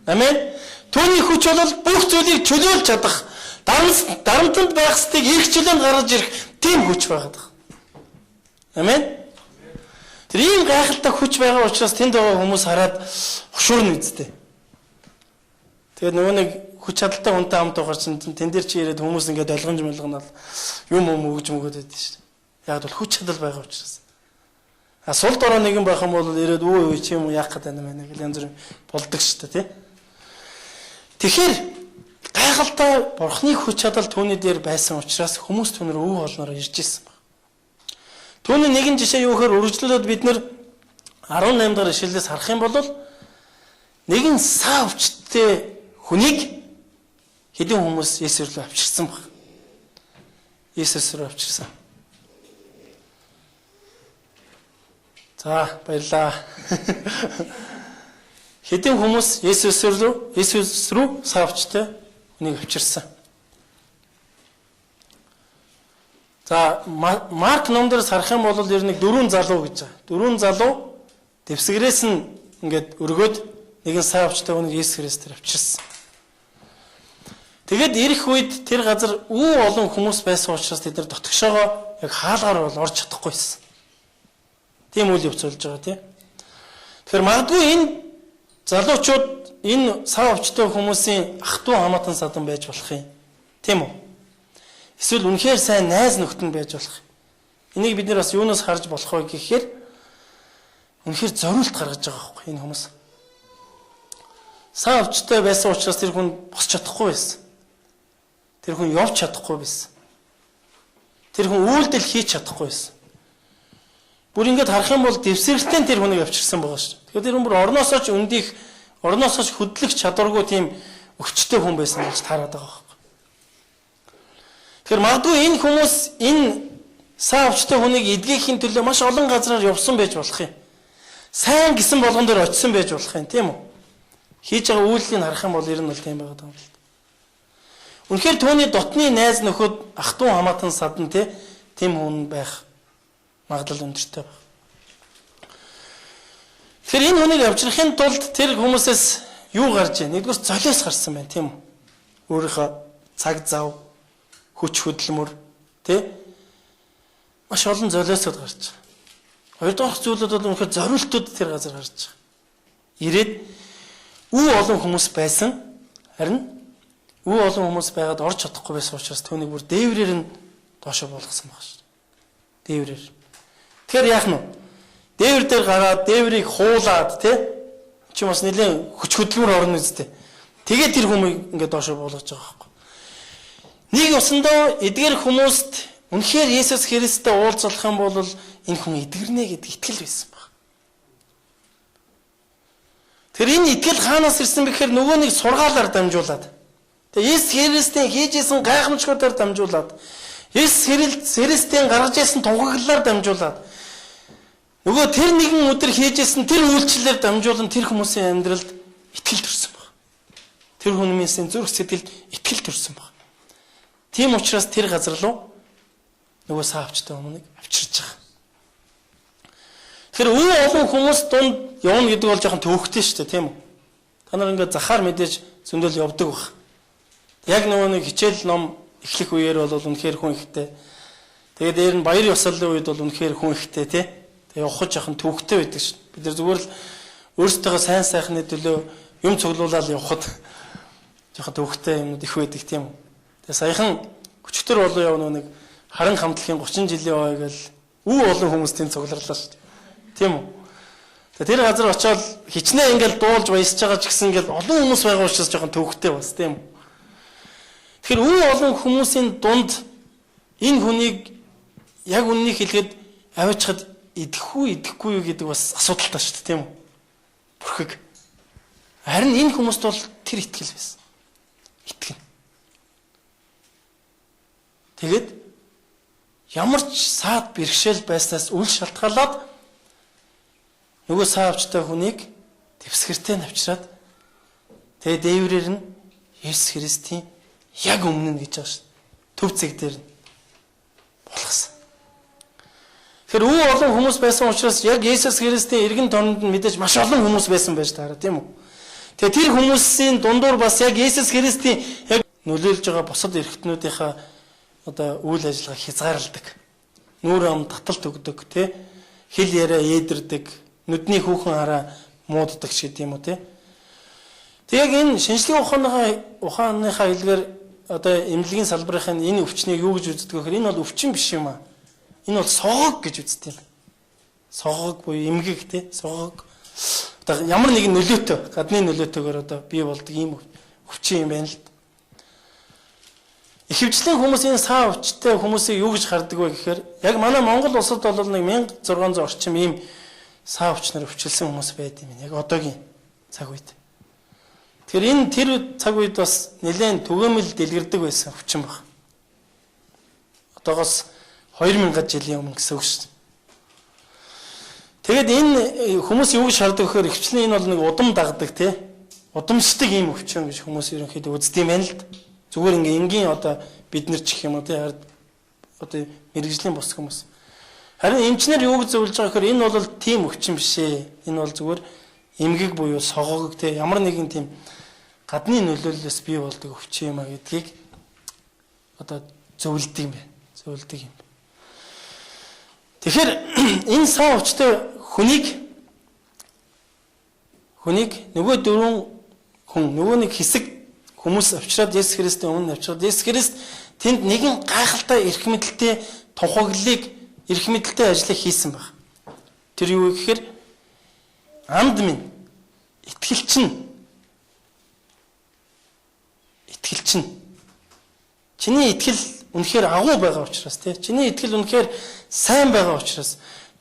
Амен. Түүний хүч бол бүх зүйлийг чөлөөлж чадах, дарамтанд байх ёстыг эрх чөлөөнд гаргаж ирэх тийм хүч байгаад байгаа. Амен. Тэр ийм гайхалтай хүч байгаа учраас тэнд байгаа хүмүүс хараад хошуурна үсттэй. Тэгээд нөгөө нэг хүч чадалтай хүнтэй хамт байгаа чинь тэн дээр чи ирээд хүмүүс ингээд ойлгомж мөлгөнөл юм юм өгж мөгөөд байдаг шүү дээ. Яг бол хүч чадал байгаа учраас. А сул дорой нэгэн байх юм бол ирээд өө өө чи юм яах гэдэг юм байна гэл янз бүр болдог шүү дээ, тий. Тэгэхээр гайхалтай Бурхны хүч чадал түүний дээр байсан учраас хүмүүс түүнэр өв олноор ирж исэн баг. Түүний нэгэн жишээ юу гэхээр үргэлжлүүлээд бид нэр 18 дахь ишлэлээс харах юм бол нэгэн саа өвчтөй хүнийг хэдэн хүмүүс Есүс рүү авчирсан баг. Есүс рүү авчирсан. За баярлаа. Хэдэн хүмүүс Есүс рүү саа өвчтөй хүнийг авчирсан. За Марк ном дээрс харах юм бол ер нь 4 залуу гэж байгаа. 4 залуу дэвсгэрээс нь ингээд өргөөд нэгэн сайн өвчтэй хүнийг Есүс Христээр авчирсан. Тэгээд ирэх үед тэр газар үү олон хүмүүс байсан учраас тэд нар дотгошоогоо яг хаалгаар бол орж чадахгүй байсан. Тийм үйл явц болж байгаа тийм. Тэгэхээр магадгүй энэ залуучууд энэ сав өвчтэй хүмүүсийн ах トゥ хамаатан садан байж болох юм. Тийм үү? Эсвэл үнэхээр сайн найз нөхдөд нь байж болох. Энийг бид нар бас юунаас харж болох вэ гэхээр үнэхээр зориулт гаргаж байгаа байхгүй энэ хүмүүс. Саа өвчтэй байсан учраас тэр хүн босч чадахгүй байсан. Тэр хүн явж чадахгүй байсан. Тэр хүн үйлдэл хийж чадахгүй байсан. Бүр ингээд харах юм бол дэвсгэртэн тэр хүнийг авчирсан байгаа шүү. Тэгэхээр тэр хүн бүр орноосоо ч өндих, орноосоо ч хөдлөх чадваргүй тийм өвчтэй хүн байсан гэж таарад байгаа байхгүй. Тэгэхээр магадгүй энэ хүмүүс энэ саа өвчтэй хүнийг эдгэхийн төлөө маш олон газраар явсан байж болох юм. Сайн гэсэн болгон дээр очисон байж болох юм, тийм үү? Хийж байгаа үйлдэлийг харах юм бол ер нь бол тийм байгаа юм л. Үнэхээр түүний дотны найз нөхөд ах トゥ хамаатан садан тийм хүн байх магадлал өндөртэй баг. Тэгэхээр энэ хүнийг авчрахын тулд тэр хүмүүсээс юу гарч ийн? Нэгдүгээр золиос гарсан байна, тийм үү? Өөрийнхөө цаг зав, хүч хөдөлмөр, тий? Маш олон золиосууд гарч байгаа. Хоёрдугаар зүйлүүд бол үнэхээр зориултууд тэр газар гарч байгаа. Ирээд үе олон хүмүүс байсан. Харин үе олон хүмүүс байгаад орж чадахгүй байсан учраас түүнийг бүр дээврээр нь доошо буулгасан баг шүү. Дээврээр. Тэгэхээр яах нь вэ? Дээвэр дээр гараад дээврийг хуулаад тий? Чи бас нэлээд хүч хөдөлмөр орно үстэй. Тэгээд тэр хүмүүийг ингээд доошо буулгаж байгаа байхгүй. Нэг усандаа эдгээр хүмүүст үнэхээр Есүс Христтэй уулзах юм бол энэ хүн эдгэрнэ гэдэг итгэл байсан баг. Тэр энэ итгэл хаанаас ирсэн бэ гэхээр нөгөө нэг сургаалаар дамжуулаад. Тэгээ Есүс Христийн хийж исэн гайхамшгуудаар дамжуулаад, Есүс Христийн гаргаж исэн тунхаглалаар дамжуулаад, нөгөө тэр нэгэн өдөр хийж исэн тэр үйлчлэлээр дамжуулан тэр хүмүүсийн амьдралд итгэл төрсөн баг. Тэр хүмүүсийн зүрх сэтгэлд итгэл төрсөн баг. Тийм учраас тэр газар руу нөгөө саа авчтай хүмүүнийг авчирч байгаа. Тэгэхээр үе олон хүмүүс дунд явна гэдэг бол жоохон төвөгтэй шүү дээ, тийм үү? Та нар ингээд захаар мэдээж зөндөл явдаг баг. Яг нөгөө нэг хичээл ном эхлэх үеэр бол үнэхээр хүн ихтэй. Тэгээд дээр нь баяр ёслолын үед бол үнэхээр хүн ихтэй, тий? Тэгээд явах жоохон төвөгтэй байдаг шүү. Бид нар зүгээр л өөрсдөө сайн сайхны төлөө юм цуглуулаад явхад жоохон төвөгтэй юмнууд их байдаг, тийм үү? Тэгээ саяхан өчигдөр болоо явна нэг харан хамтлагийн 30 жилийн ой гэл үе олон хүмүүс тийм цугларлаа шүү дээ. Тийм үү? Тэгээ тэр газар очиод хичнээн ингээл дуулж баясж байгаа ч гэсэн ингээл олон хүмүүс байгаа учраас жоохон төвөгтэй бас, тийм үү? Тэгэхээр үе олон хүмүүсийн дунд энэ хүнийг яг үннийг хэлэхэд аваачхад идэх үү идэхгүй юу гэдэг бас асуудалтай шүү дээ, тийм үү? Бүрхэг. Харин энэ хүмүүст бол тэр итгэл байсан. Итгэн. Тэгээд ямар ч саад бэрхшээл байснаас үл шалтгаалаад нөгөө саа авчтай хүнийг дэвсгэртэй навчраад тэгээд дээврээр нь Есүс Христийн яг өмнө нь гэж байгаа шүү. Төв цэг дээр нь болгосон. Тэгэхээр үе олон хүмүүс байсан учраас яг Есүс Христийн эргэн тойронд нь мэдээж маш олон хүмүүс байсан байж таараа, тийм үү? Тэгээд тэр хүмүүсийн дундуур бас яг Есүс Христийн яг нөлөөлж байгаа бусад эрхтнүүдийнхаа одоо үйл ажиллагаа хязгаарладаг. Нүүр ам таталт өгдөг, тий? Хэл яриа ээдэрдэг, нүдний хүүхэн хараа мууддаг ч гэдэг юм уу те. Тэг яг энэ шинжлэх ухааныхаа хэлгээр одоо эмнэлгийн салбарын энэ өвчнийг юу гэж үздэг вэ гэхээр энэ бол өвчин биш юм аа. Энэ бол согог гэж үздэг юм. Согог буюу эмгэг те, согог. Одоо ямар нэгэн нөлөөтэй, гадны нөлөөтэйгээр одоо бий болдог ийм өвчин юм байна л. Ихэвчлэн хүмүүс энэ саа өвчтэй хүмүүсийг юу гэж хардаг вэ гэхээр яг манай Монгол улсад бол нэг 1600 орчим ийм саа өвчнөр өвчлсөн хүмүүс байд юм. Яг одоогийн цаг үед. Тэгэхээр энэ тэр цаг үед бас нэлээд түгээмэл дэлгэрдэг байсан өвчин баг. Одоогоос 2000 жилийн өмнө гэсэн үг шүү дээ. Тэгээд энэ хүмүүс юу гэж хардаг гэхээр ихэвчлэн энэ бол нэг удам дагдаг тий. Удамшдаг ийм өвчин гэж хүмүүс ерөнхийдөө үздэг юм байна л да. Зүгээр ингээ энгийн одоо бид нар ч гэх юм уу тий одоо мэрэгжлийн бус хүмүүс. Харин эмчнэр юу гэж зөвлөж байгаа гэхээр энэ бол тийм өвчин биш ээ. Энэ бол зүгээр эмгэг буюу согог тий ямар нэгэн тийм гадны нөлөөллөөс бий болдог өвчин юм а гэдгийг одоо зөвлөдөг юм байна. Зөвлөдөг юм. Тэгэхээр энэ саа өвчтэй хүнийг нөгөө дөрвөн хүн нөгөө нэг хэсэг хүмүүс авчираад Есүс Христийн өмнө авчираад Есүс Христ тэнд нэгэн гайхалтай эрх мэдэлтэй тунхаглалыг эрх мэдэлтэй ажлыг хийсэн баг. Тэр юу гэхээр анд минь итгэлч нь чиний итгэл үнэхээр агуу байгаа учраас тий чиний итгэл үнэхээр сайн байгаа учраас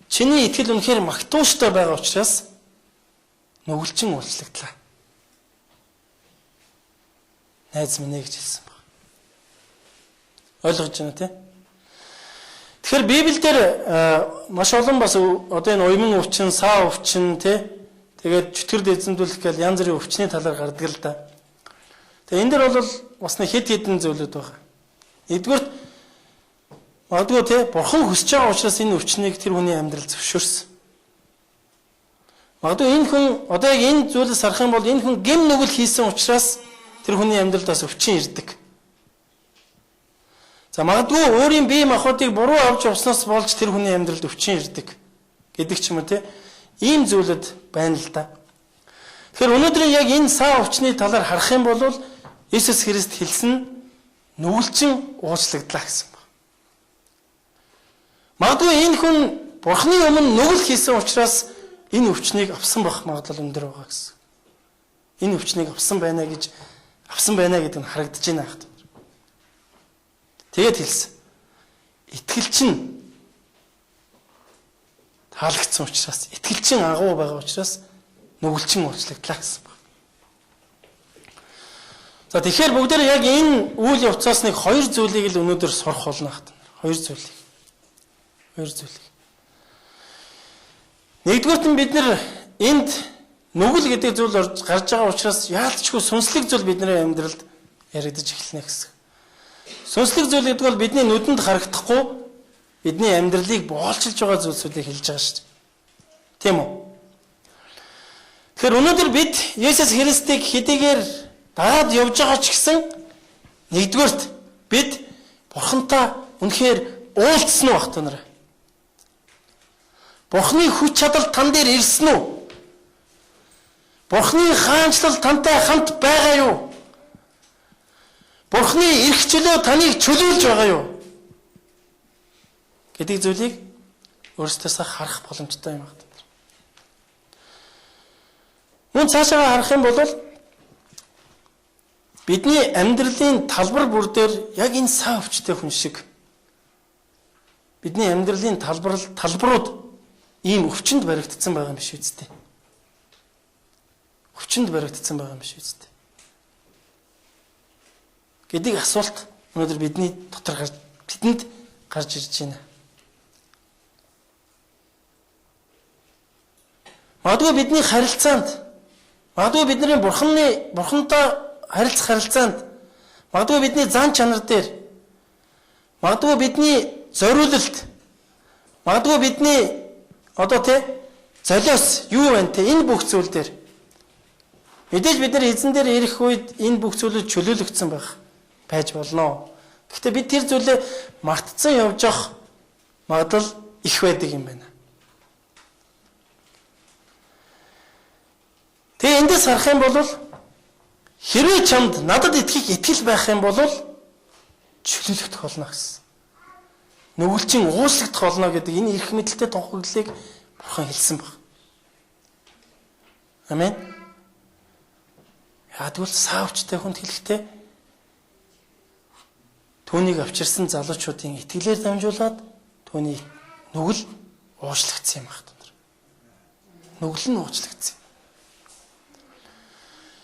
чиний итгэл үнэхээр магтууштай байгаа учраас нүгэлчин уулзлагдлаа. Найз минь ээ гэж хэлсэн баг. Ойлгож байна тий? Тэгэхээр Библиэлд маш олон бас одоо энэ уйман өвчин, саа өвчин тий тэгээд чөтгөрд эзэмдүүлэх гэл янз бүрийн өвчний талаар гардаг л да. Тэгээ энэ дэр бол бас нэг хэд хэдэн зүйлүүд байгаа. Нэгдүгээрт магадгүй тий Бурхан хүсэж байгаа учраас энэ өвчнийг тэр хүний амьдрал зөвшөөрсөн. Магадгүй энэ хүн одоо яг энэ зүйлээс харах юм бол энэ хүн гэм нүгэл хийсэн учраас тэр хүний амьдралд бас өвчин ирдэг. За магадгүй өөрийн бие махбодыг буруу авч явснаас болж тэр хүний амьдралд өвчин ирдэг гэдэг ч юм уу те. Ийм зүйлүүд байна л да. Тэгэхээр өнөөдөр яг энэ саа өвчний талаар харах юм бол Иесус Христ хэлсэн нүгэлчин уучлагдлаа гэсэн баг. Магадгүй энэ хүн Бурхны өмнө нүгэл хийсэн учраас энэ өвчнийг авсан байх магадлал өндөр байгаа гэсэн. Энэ өвчнийг авсан байна гэж гэдэг нь харагдаж байна хат. Тэгээд хэлсэн. Итгэлч нь таалагдсан учраас, итгэлчин агуу байгаа учраас нүгэлчин уучлагдлаа гэсэн баг. За тэгэхээр бүгдээр яг энэ үйл явцаас нэг хоёр зүйлийг л өнөөдөр сурах болно хат. Хоёр зүйлийг. Нэгдүгээрт нь бид нэр энд нүгэл гэдэг зүйл гарч байгаа учраас яалтчгүй сүнслэг зүйл бидний амьдралд яригдаж эхэлнэ гэсэн. Сүнслэг зүйл гэдэг бол бидний нүдэнд харагдахгүй бидний амьдралыг боолчилж байгаа зүйлсүүдийг хэлж байгаа шүү дээ. Тийм үү? Тэгэхээр өнөөдөр бид Есүс Христийг хэдийгээр дагаад явж байгаа ч гэсэн нэгдүгээрт бид Бурхантай үнэхээр уулзсан уу бах та нараа? Бурхны хүч чадал тан дээр ирсэн үү? Бурхны хаанчлал тантай хамт байгаа юу? Бурхны эрх чөлөө таныг чөлөөлж байгаа юу? Гэдэг зүйлийг өөрсдөөсөө харах боломжтой юм байна. Мөн цаашаа харах юм бол бидний амьдралын талбар бүр дээр яг энэ саа өвчтэй хүн шиг бидний амьдралын талбарууд ийм өвчнөд баригдсан байгаа юм биш үсттэй. Өвчнөд баригдсан байгаа юм биш үсттэй. Гэдэг асуулт өнөөдөр бидний дотор бидэнд гарч ирж байна. Магадгүй бидний харилцаанд, магадгүй бидний бурхантай харилцах харилцаанд, магадгүй бидний зан чанар дээр, магадгүй бидний зориулалт, магадгүй бидний одоо тэ золиос юу байна те энэ бүх зүйл дээр мэдээж бид нар эзэн дээр ирэх үед энэ бүх зүйлүүд чөлөөлөгдсөн байж болно. Гэхдээ бид тэр зүйлээ мартцсан явж явах магадлал их байдаг юм байна. Библиэс харах юм бол хэрвээ чамд надад итгэх итгэл байх юм бол чөлөөлөгдөх болно гэсэн. Нүгэлчин уучлагдах болно гэдэг энэ эрх мэдэлтэй тунхаглалыг Бурхан хэлсэн баг. Амен. Яг тэгвэл саавчтай хүнд хэлэхдээ түүнийг авчирсан залуучуудын итгэлээр дамжуулаад түүний нүгэл уучлагдсан юм байна. Нүгэл нь уучлагдсан.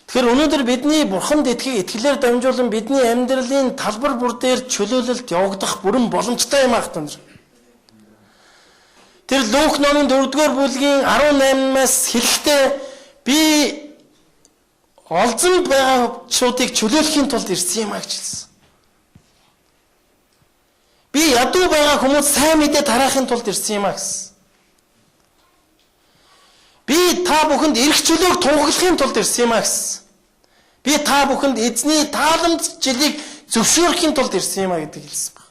Тэгэхээр өнөөдөр бидний Бурханд итгэх итгэлээр дамжуулан бидний амьдралын талбар бүр дээр чөлөөлөлт явагдах бүрэн боломжтой юм аах тань. Тэр Лук номын 4-р бүлгийн 18-аас хэлэхдээ би олзонд байгаачуудыг чөлөөлөхийн тулд ирсэн юм а гэж хэлсэн. Би ядуу байгаа хүмүүс сайн мэдээ тараахын тулд ирсэн юм а гэсэн. Би та бүхэнд эрх чөлөөг тунхаглахын тулд ирсэн юм а гэсэн. Би та бүхэнд эзний тааламж жилийг зөвшөөрөхийн тулд ирсэн юм а гэдэг хэлсэн баг.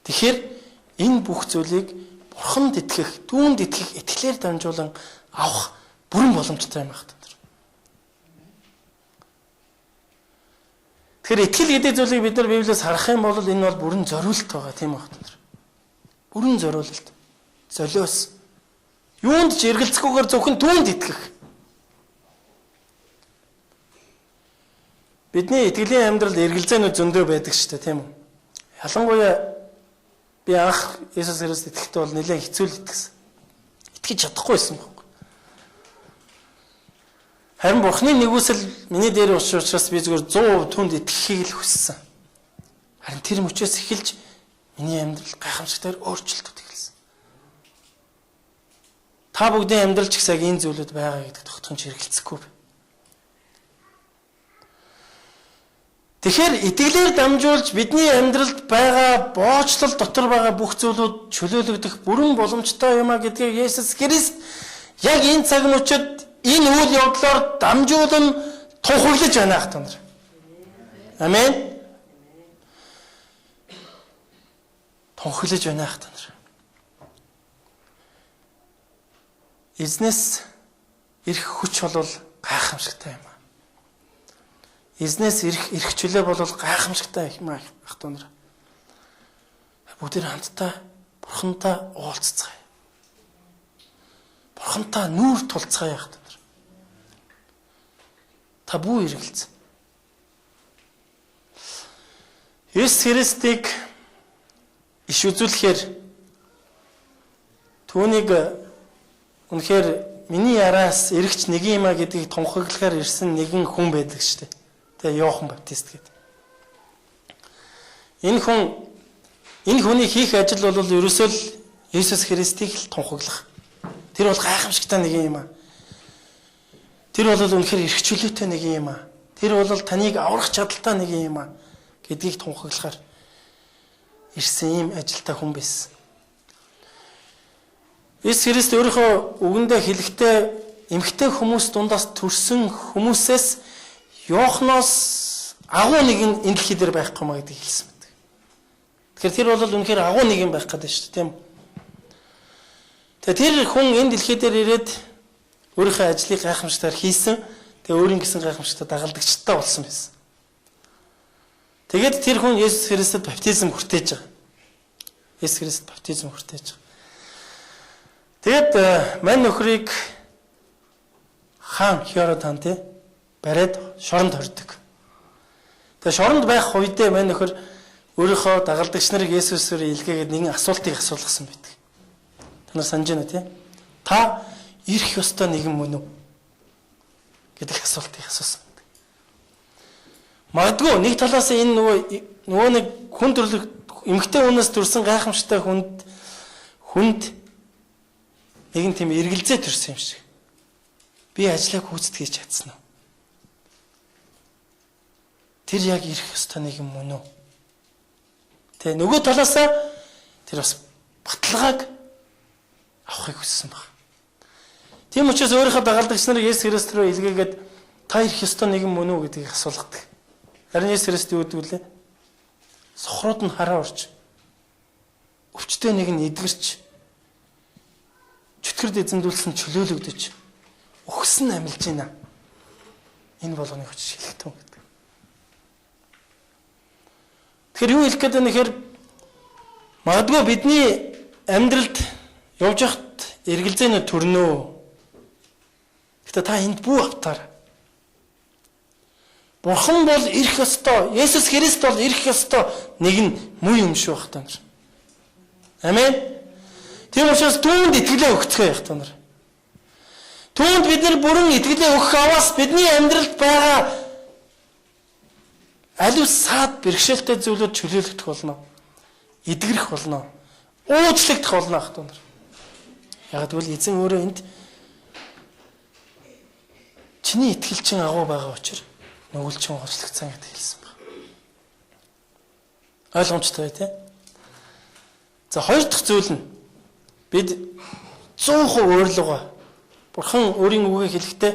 Тэгэхээр энэ бүх зүйлийг Бурханд итгэх, түүнд итгэх итгэлээр дамжуулан авах бүрэн боломжтой юм байна. Тэгэхээр итгэл гэдэг зүйлийг бид нар Библиэс харах юм бол энэ бол бүрэн зориулт байгаа, тийм үү? Бүрэн зориулалт. Золиос. Юунд ч эргэлзэхгүйгээр зөвхөн түүнд итгэх. Бидний итгэлийн амьдрал эргэлзээнүүд зөндөө байдаг шүү дээ, тийм үү? Ялангуяа би анх Иесус Христ итгэхдээ бол нэлээд хэцүү л итгэсэн. Итгэж чадахгүй байсан байхгүй. Харин Бурхны нэгүсэл миний дээр учраас би зүгээр 100% түүнд итгэхийг л хүссэн. Харин тэр мөчөөс эхэлж миний амьдрал гайхамшигтайгаар өөрчлөлтөд эхэлсэн. Та бүгдийн амьдрал ч гэсэн энэ зүйлүүд байгаа гэдэг тогтхонч хэрэгэлцэхгүй. Тэгэхээр итгэлээр дамжуулж бидний амьдралд байгаа боочлол дотор байгаа бүх зүйлүүд чөлөөлөгдөх бүрэн боломжтой юм а гэдгийг Есүс Христ яг энэ цаг мөчид энэ үйл явдлаар дамжуулан тунхаглаж байна ах нар. Амен. Тунхаглаж байна ах нар. Эзнээс ирэх хүч бол гайхамшигтай юм. Эзнээс ирэх чөлөө бол гайхамшигтай юм ах нар. Бүгд хамтдаа Бурхантай уулзцгаая. Бурхантай нүүр тулцгаая ах нар. Та бүү эргэлз. Есүс Христийг иш үзүүлэхээр түүнийг үнэхээр миний яраас эргч нэг юм а гэдгийг тунхаглахаар ирсэн нэгэн хүн байдаг шүү дээ. Тэгээ Иохан Баптист гэдэг. Энэ хүн энэ хүний хийх ажил бол ерөөсөө л Есүс Христийг л тунхаглах. Тэр бол гайхамшигтай нэг юм а. Тэр бол үнэхээр эрх чөлөөтэй нэг юм а. Тэр бол таныг аврах чадaltaй нэг юм а гэдгийг тунхаглахаар ирсэн ийм ажилтай хүн байсан. Есүс Христ өөрийнхөө үгэндээ хэлэхдээ эмэгтэй хүмүүс дундаас төрсэн хүмүүсээс Иоханоос агуу нэгэн энэ дэлхий дээр байхгүй маа гэдгийг хэлсэн байдаг. Тэгэхээр тэр бол үнэхээр агуу нэгэн байх гэдэг шүү дээ, тийм үү? Тэгээ тэр хүн энэ дэлхий дээр ирээд өөрийнхөө ажлыг гайхамшигтайгаар хийсэн. Тэгээ өөрийн гэсэн гайхамшигтай дагалдагчтай болсон байсан. Тэгээд тэр хүн Есүс Христэд баптизм хүртээж байгаа. Есүс Христ баптизм хүртээж байгаа. Тэгээд мань нөхрийг хаан Херод хаан тий бариад шоронд хордог. Тэгээд шоронд байх үедээ мань нөхөр өөрийнхөө дагалдагч нарыг Есүс рүү илгээгээд нэгэн асуултыг асуулгасан байдаг. Та нар санаж байна уу тий? Та ирэх ёстой нэгэн мөн үү гэдэг асуултыг асуусан байдаг. Магадгүй нэг талаас энэ нөгөө нэг хүн төрлөх эмэгтэй хүнээс төрсэн гайхамшигтай хүнд нэгэн тийм эргэлзээ төрсөн юм шиг. Би ажлаа гүйцэтгэж чадсан уу? Тэр яг ирэх ёстой нэгэн мөн үү? Тэ нөгөө талаасаа тэр бас баталгааг авахыг хүссэн баг. Тийм учраас өөрийнхөө дагалдагч нарыг Есүс Христ рүү илгээгээд та ирэх ёстой нэгэн мөн үү гэдгийг асуулгадаг. Харин Есүс Христ юу гэдэг вүлээ? Сохрууд нь хараа урч, өвчтөе нэг нь эдгэрч, чөтгөрд эзэмдүүлсэн чөлөөлөгдөж, Өгсөн амилж байна. Энэ болгоныг очиж хэлэхтэн гэдэг. Тэгэхээр юу хэлэх гээд байна гэхээр магадгүй бидний амьдралд явж явахад эргэлзээнүүд төрнө. Гэтэ та энд бүү автаар. Бурхан бол ирэх ёстой. Есүс Христ бол ирэх ёстой. Нэг нь муу юм шүү бах та нар. Амен. Тийм учраас түүнд итгэлээ өгцгөө явах та нар. Түүнд бид нар бүрэн итгэлээ өгөх аваас бидний амьдралд байгаа аливаа саад бэрхшээлтэй зүйлүүд чөлөөлөгдөх болно. Эдгэрэх болно. Уучлагдах болно ах та нар. Яг гэвэл эзэн өөрөө энд чиний итгэл чин агуу байгаа учраас нүгэл чин уучлагдсан гэдгийг хэлсэн байна. Ойлгомжтой тий? За хоёр дахь зүйл нь бид 100% өөрлөгөө. Бурхан өөрийн үгийг хэлэхдээ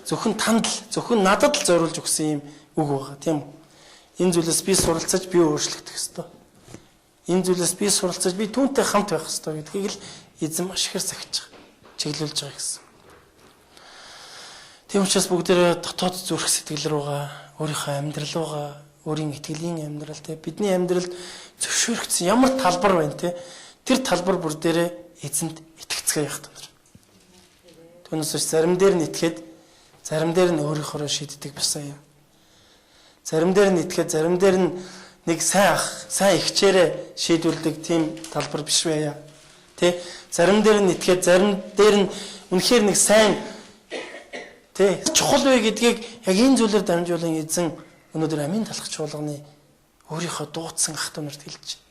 зөвхөн танд л, зөвхөн надад л зориулж өгсөн юм үг байгаа, тийм үү? Энэ зүйлээс би суралцаж би өөрчлөгдөх ёстой. Энэ зүйлээс би суралцаж би түүнтэй хамт байх ёстой гэдгийг л эзэн маш ихээр захиж байгаа, чиглүүлж байгаа гэсэн. Тийм учраас бүгдээрээ дотоод зүрх сэтгэл рүүгээ, өөрийнхөө амьдрал руугаа, өөрийн итгэлийн амьдрал те бидний амьдралд зөвшөөрөгдсөн ямар талбар байна те тэр талбар бүр дээрээ эзэнд итгэцгээе явах тань. Түүнээс биш зарим дээр нь итгээд зарим дээр нь өөрийнхөөрөө шийддэг байсан юм. Зарим дээр нь итгээд зарим дээр нь нэг сайн ах, сайн ихчээрээ шийдвэрлэдэг тийм талбар биш байя. Тэ? Зарим дээр нь итгээд зарим дээр нь үнэхээр нэг сайн тэ чухал вэ гэдгийг яг энэ зүйлээр дамжуулан эзэн өнөөдөр амийн талах чуулганы өөрийнхөө дуудсан ах トゥ нарт хэлж байна.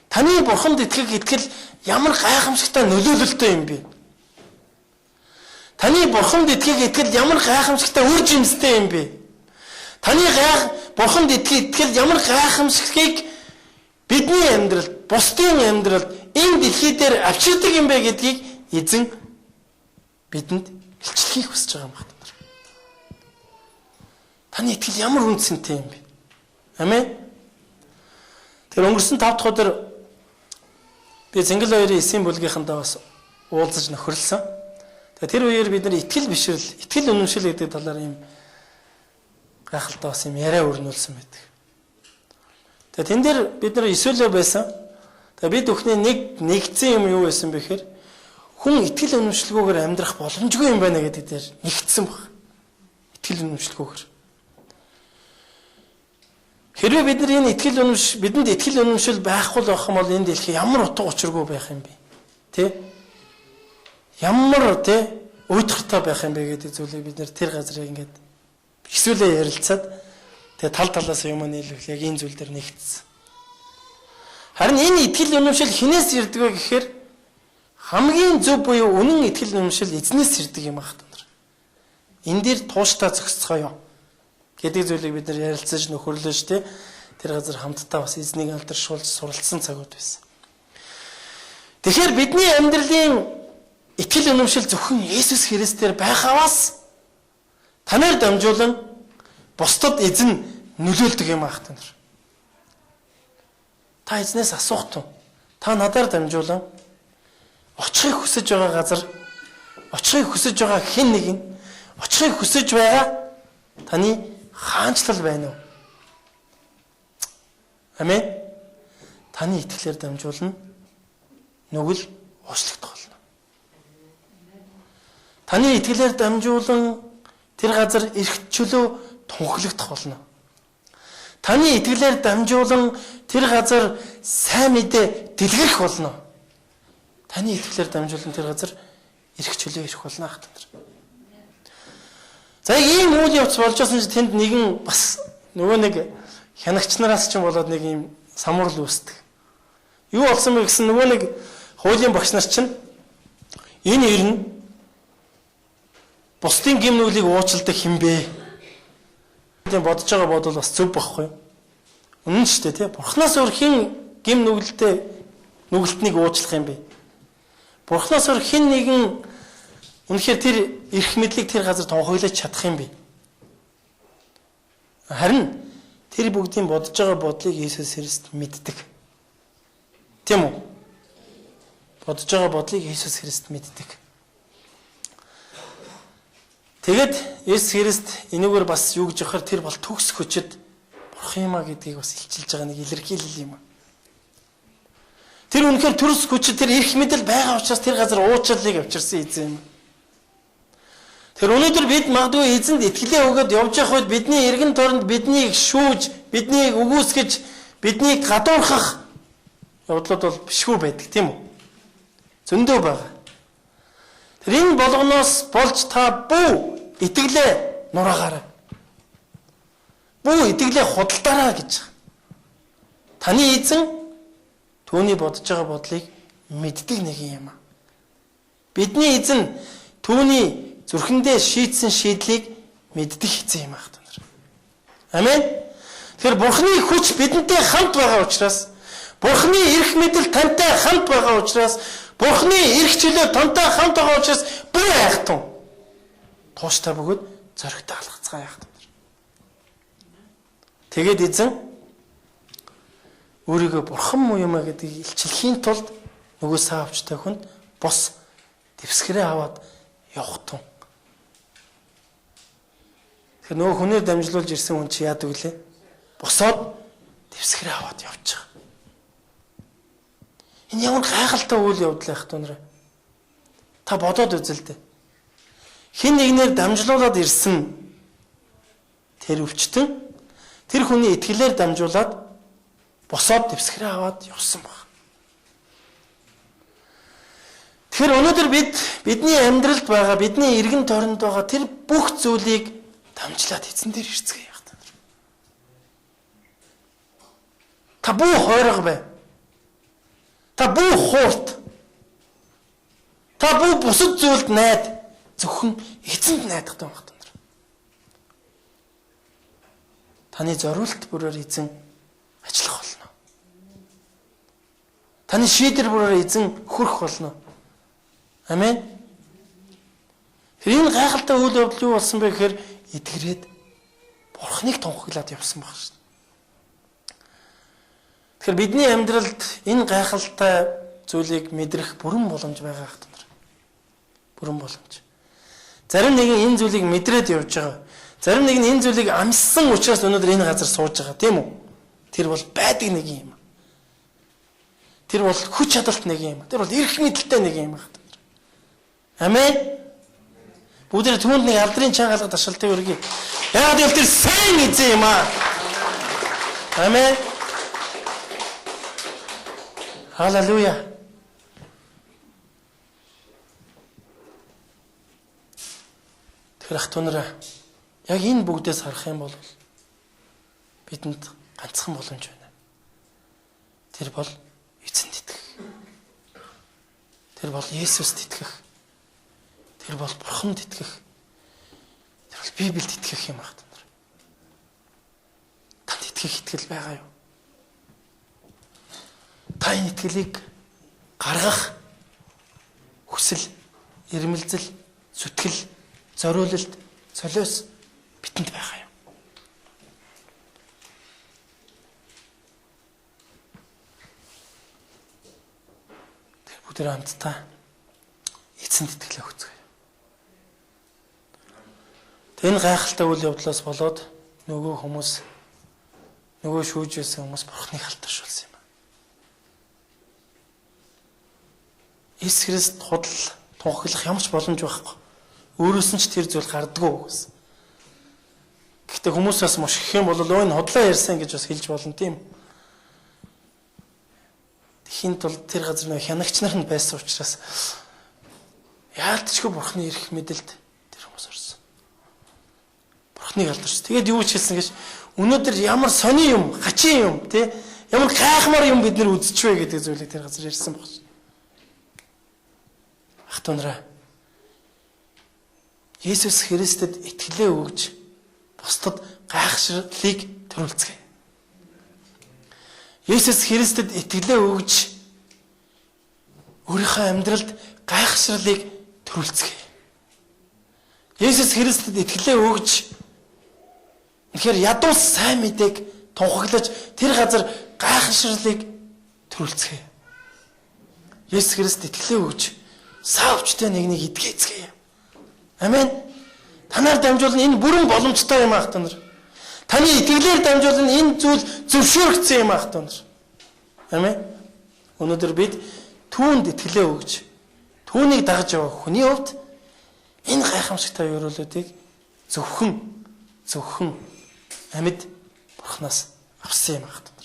Таны бурханд итгэх итгэл ямар гайхамшигтай нөлөөлөлттэй юм бэ? Таны бурханд итгэх итгэл ямар гайхамшигтай үр жимстэй юм бэ? Таны бурханд итгэх итгэл ямар гайхамшигыг бидний амьдралд, бусдын амьдралд энэ дэлхий дээр авчирдаг юм бэ гэдгийг эзэн бидэнд илчлэхийг хүсэж байгаа юм байна. Таны итгэл ямар үнцэнтэй юм бэ? Амен. Тэр өнгөрсөн 5 дахь өдөр би Зингэл хоёрын эсийн бүлгийнхэнтэй бас уулзаж нөхөрлсөн. Тэгээ тэр үеэр бид нар итгэл бишрэл, итгэл үнэмшил гэдэг талаар юм гайхалтай бас юм яриа өрнүүлсэн байдаг. Тэгээ тэн дээр бид нар эсвэлээ байсан. Тэгээ бид бүхний нэг нэгдсэн юм юу байсан бэ гэхээр хүн итгэл үнэмшилгүйгээр амьдрах боломжгүй юм байна гэдэг дээр нэгдсэн баг. Итгэл үнэмшилгүйгээр. Хэрвээ бид нар энэ итгэл үнэмш бидэнд итгэл үнэмшил байхгүй л байх юм бол энэ дэлхий ямар утга учиргүй байх юм бэ? Тэ? Ямар тэ уйтгартай байх юм бэ гэдэг зүйлийг бид нар тэр газар ингээд хэсүүлээ ярилцаад тэгээ тал талаас юм нийлүүл яг энэ зүйл дээр нэгдсэн. Харин энэ итгэл үнэмшил хинээс ирдэг вэ гэхээр хамгийн зөв буюу үнэн итгэл үнэмшил эзнээс ирдэг юм байна. Энэ дээр тууштай зогсцгоё гэдэг зүйлийг бид нар ярилцаж нөхөрлөж тэ тэр газар хамтдаа бас эзнийг алдаршуулж суралцсан цагууд байсан. Тэгэхээр бидний амьдралын итгэл үнэмшил зөвхөн Есүс Христээр байхаваас танаар дамжуулан бусдад эзэн нөлөөлдөг юм аах та нар. Та эзнээс асуух тун. Та надаар дамжуулан очихыг хүсэж байгаа газар, очихыг хүсэж байгаа хэн нэгэн, очихыг хүсэж байгаа таны хаанчлал байна уу? Амен. Таны итгэлээр дамжуулна нүгэл уучлагдах болно. Таны итгэлээр дамжуулан тэр газар эрх чөлөө тунхаглагдах болно. Таны итгэлээр дамжуулан тэр газар сайн мэдээ дэлгэрэх болно. Таны итгэлээр дамжуулан тэр газар эрх чөлөө ирэх болно ах нар. За ийм үйл явц болж байсан чинь тэнд нэгэн бас нөгөө нэг хянагч нараас ч юм болоод нэг ийм самурл үүсдэг. Юу болсон бэ гэсэн нөгөө нэг хуулийн багш нар чинь энэ ирнэ бусдын гэм нүглийг уучладаг хэн бэ? Тийм бодож байгаа бодол бас зөв байхгүй юу? Үнэн шүү дээ тий. Бурханаас өөр хэн гэм нүгэлтэй нүгэлтнийг уучлах юм бэ? Бурханаас өөр хэн нэгэн үнэхээр тэр эрх мэдлийг тэр газар тунхаглаж чадах юм бэ? Харин тэр бүгдийн бодож байгаа бодлыг Иесус Христ мэддэг. Тийм үү? Бодож байгаа бодлыг Иесус Христ мэддэг. Тэгэд Есүс Христ энэгээр бас юу гэж явахаар тэр бол төгс хүчит бурхан юм а гэдгийг бас илчилж байгаа нэг илэрхийлэл юм. Тэр үнэхээр төрс хүчит тэр эрх мэдэл байгаа учраас тэр газар уучлалыг авчирсан эзэн юм. Тэр өнөөдөр бид магадгүй эзэнд итгэлээ өгөөд явж явах үед бидний эргэн тойронд биднийг шүүж, биднийг үгүйсгэж, биднийг гадуурхах явдлууд бол бишгүй байдаг, тийм үү? Зөндөө байгаа. Тэр энэ болгоноос болж та бүү итгэлээ нураагаарай. Бүү итгэлээ худалдаарай гэж. Таны эзэн түүний бодож байгаа бодлыг мэддэг нэг юм. Бидний эзэн түүний зүрхэндээ шийдсэн шийдлийг мэддэг эзэн юм ах та нар. Амен. Тэгэхээр Бурхны хүч бидэнтэй хамт байгаа учраас, Бурхны эрх мэдэл тантай хамт байгаа учраас, Бурхны эрх чөлөө тантай хамт байгаа учраас бүү айхтун. Тууштай бөгөөд зоригтой алхацгаая ах та нар. Тэгээд эзэн өөрийгөө бурхан муу юм а гэдгийг илчлэхийн тулд нөгөө саа өвчтэй хүнд бос дэвсгэрээ аваад явах тун. Тэгэхээр нөгөө хүнээр дамжуулж ирсэн хүн чи яадаг вүлээ? Босоод дэвсгэрээ аваад явж байгаа. Энэ ямар гайхалтай үйл явдал байх тунраа. Та бодоод үзэл дээ. Хин нэгнээр дамжуулаад ирсэн тэр өвчтөн тэр хүний итгэлээр дамжуулаад босоод дэвсгэрээ аваад явсан баг. Тэгэхээр өнөөдөр бид бидний амьдралд байгаа, бидний эргэн тойронд байгаа тэр бүх зүйлийг дамжлаад эзэн дээр ирцгээе яах та нар. Та бүү хойрог бай. Та бүү хуурт. Та бүү бусад зүйлд найд. Зөвхөн эзэнд найдах тун байх та нар. Таны зориулт бүрээр эзэн ажиллах болно. Таны шийдвэр бүрээр эзэн хөрөх болно. Амен. Тэр энэ гайхалтай үйл явдал юу болсон бэ гэхээр эдгэрээд Бурхныг тунхаглаад явсан баг шин. Тэгэхээр бидний амьдралд энэ гайхалтай зүйлийг мэдрэх бүрэн боломж байгаа хат нар. Бүрэн боломж. Зарим нэгэн энэ зүйлийг мэдрээд явж байгаа. Зарим нэг нь энэ зүйлийг амссан учраас өнөөдөр энэ газар сууж байгаа, тийм үү? Тэр бол байдаг нэг юм. Тэр бол хүч чадалт нэг юм. Тэр бол эрх мэдэлтэй нэг юм байна. Амен. Бүгдээ түүнд нэг алдрын чанга алга ташаалтыг өргөе. Яг гэвэл тэр сайн эзэн юм аа. Амен. Халелуя. Тэр ах түнрээ яг энэ бүгдээс харах юм бол бидэнд ганцхан боломж байна. Тэр бол эзэнд итгэх. Тэр бол Есүст итгэх. Тэр бол Бурханд итгэх. Тэр бол Библиэд итгэх юм байна. Танд итгэх итгэл байгаа юу? Та энэ итгэлийг гаргах хүсэл, ирмэлзэл, зүтгэл, зориулалт, солиос бидэнд байгаа юм. Тэр бүгд хамтдаа эзэнд итгэлээ өгцгээе. Энэ гайхалтай үйл явдлаас болоод нөгөө хүмүүс, нөгөө шүүж байсан хүмүүс Бурхныг алдаршуулсан юм. Есүс Христ худал тунхаглах ямар ч боломж байхгүй. Өөрөөс нь ч тэр зүйл гардаггүй гэсэн. Гэхдээ хүмүүс бас мушгих юм бол өө энэ худлаа ярьсан гэж бас хэлж болно, тийм. Тэхийн тулд тэр газар нэг хянагч нар нь байсан учраас яалтчгүй Бурхны эрх мэдэлд тэр хүмүүс орсон. Бурхныг алдарч. Тэгээд юу ч хэлсэн гэж өнөөдөр ямар сони юм, хачин юм, тий? Ямар гайхмаар юм бид нэр үзчихвэ гэдэг зүйлийг тэр газар ярьсан баг. Ах トゥ нараа, Есүс Христэд итгэлээ өгж бусдад гайхшрлыг төрүүлцгээе. Есүс Христэд итгэлээ өгж өөрийнхөө амьдралд гайхшрлыг төрүүлцгээе. Есүс Христэд итгэлээ өгж үнэхээр ядуу сайн мэдээг тунхаглаж тэр газар гайхшрлыг төрүүлцгээе. Есүс Христ итгэлээ өгж саа өвчтэй нэг нэг идгээцгээе. Амен. Танаар дамжуулан энэ бүрэн боломжтой юм ах нар. Таны итгэлээр дамжуулан энэ зүйл зөвшөөрөгдсөн юм ах нар. Амен. Өнөөдөр бид түүнд итгэлээ өгч түүнийг дагаж явах хүний хувьд энэ гайхамшигтай ёроолуудыг зөвхөн амьд Бурханаас авсан юм ах нар.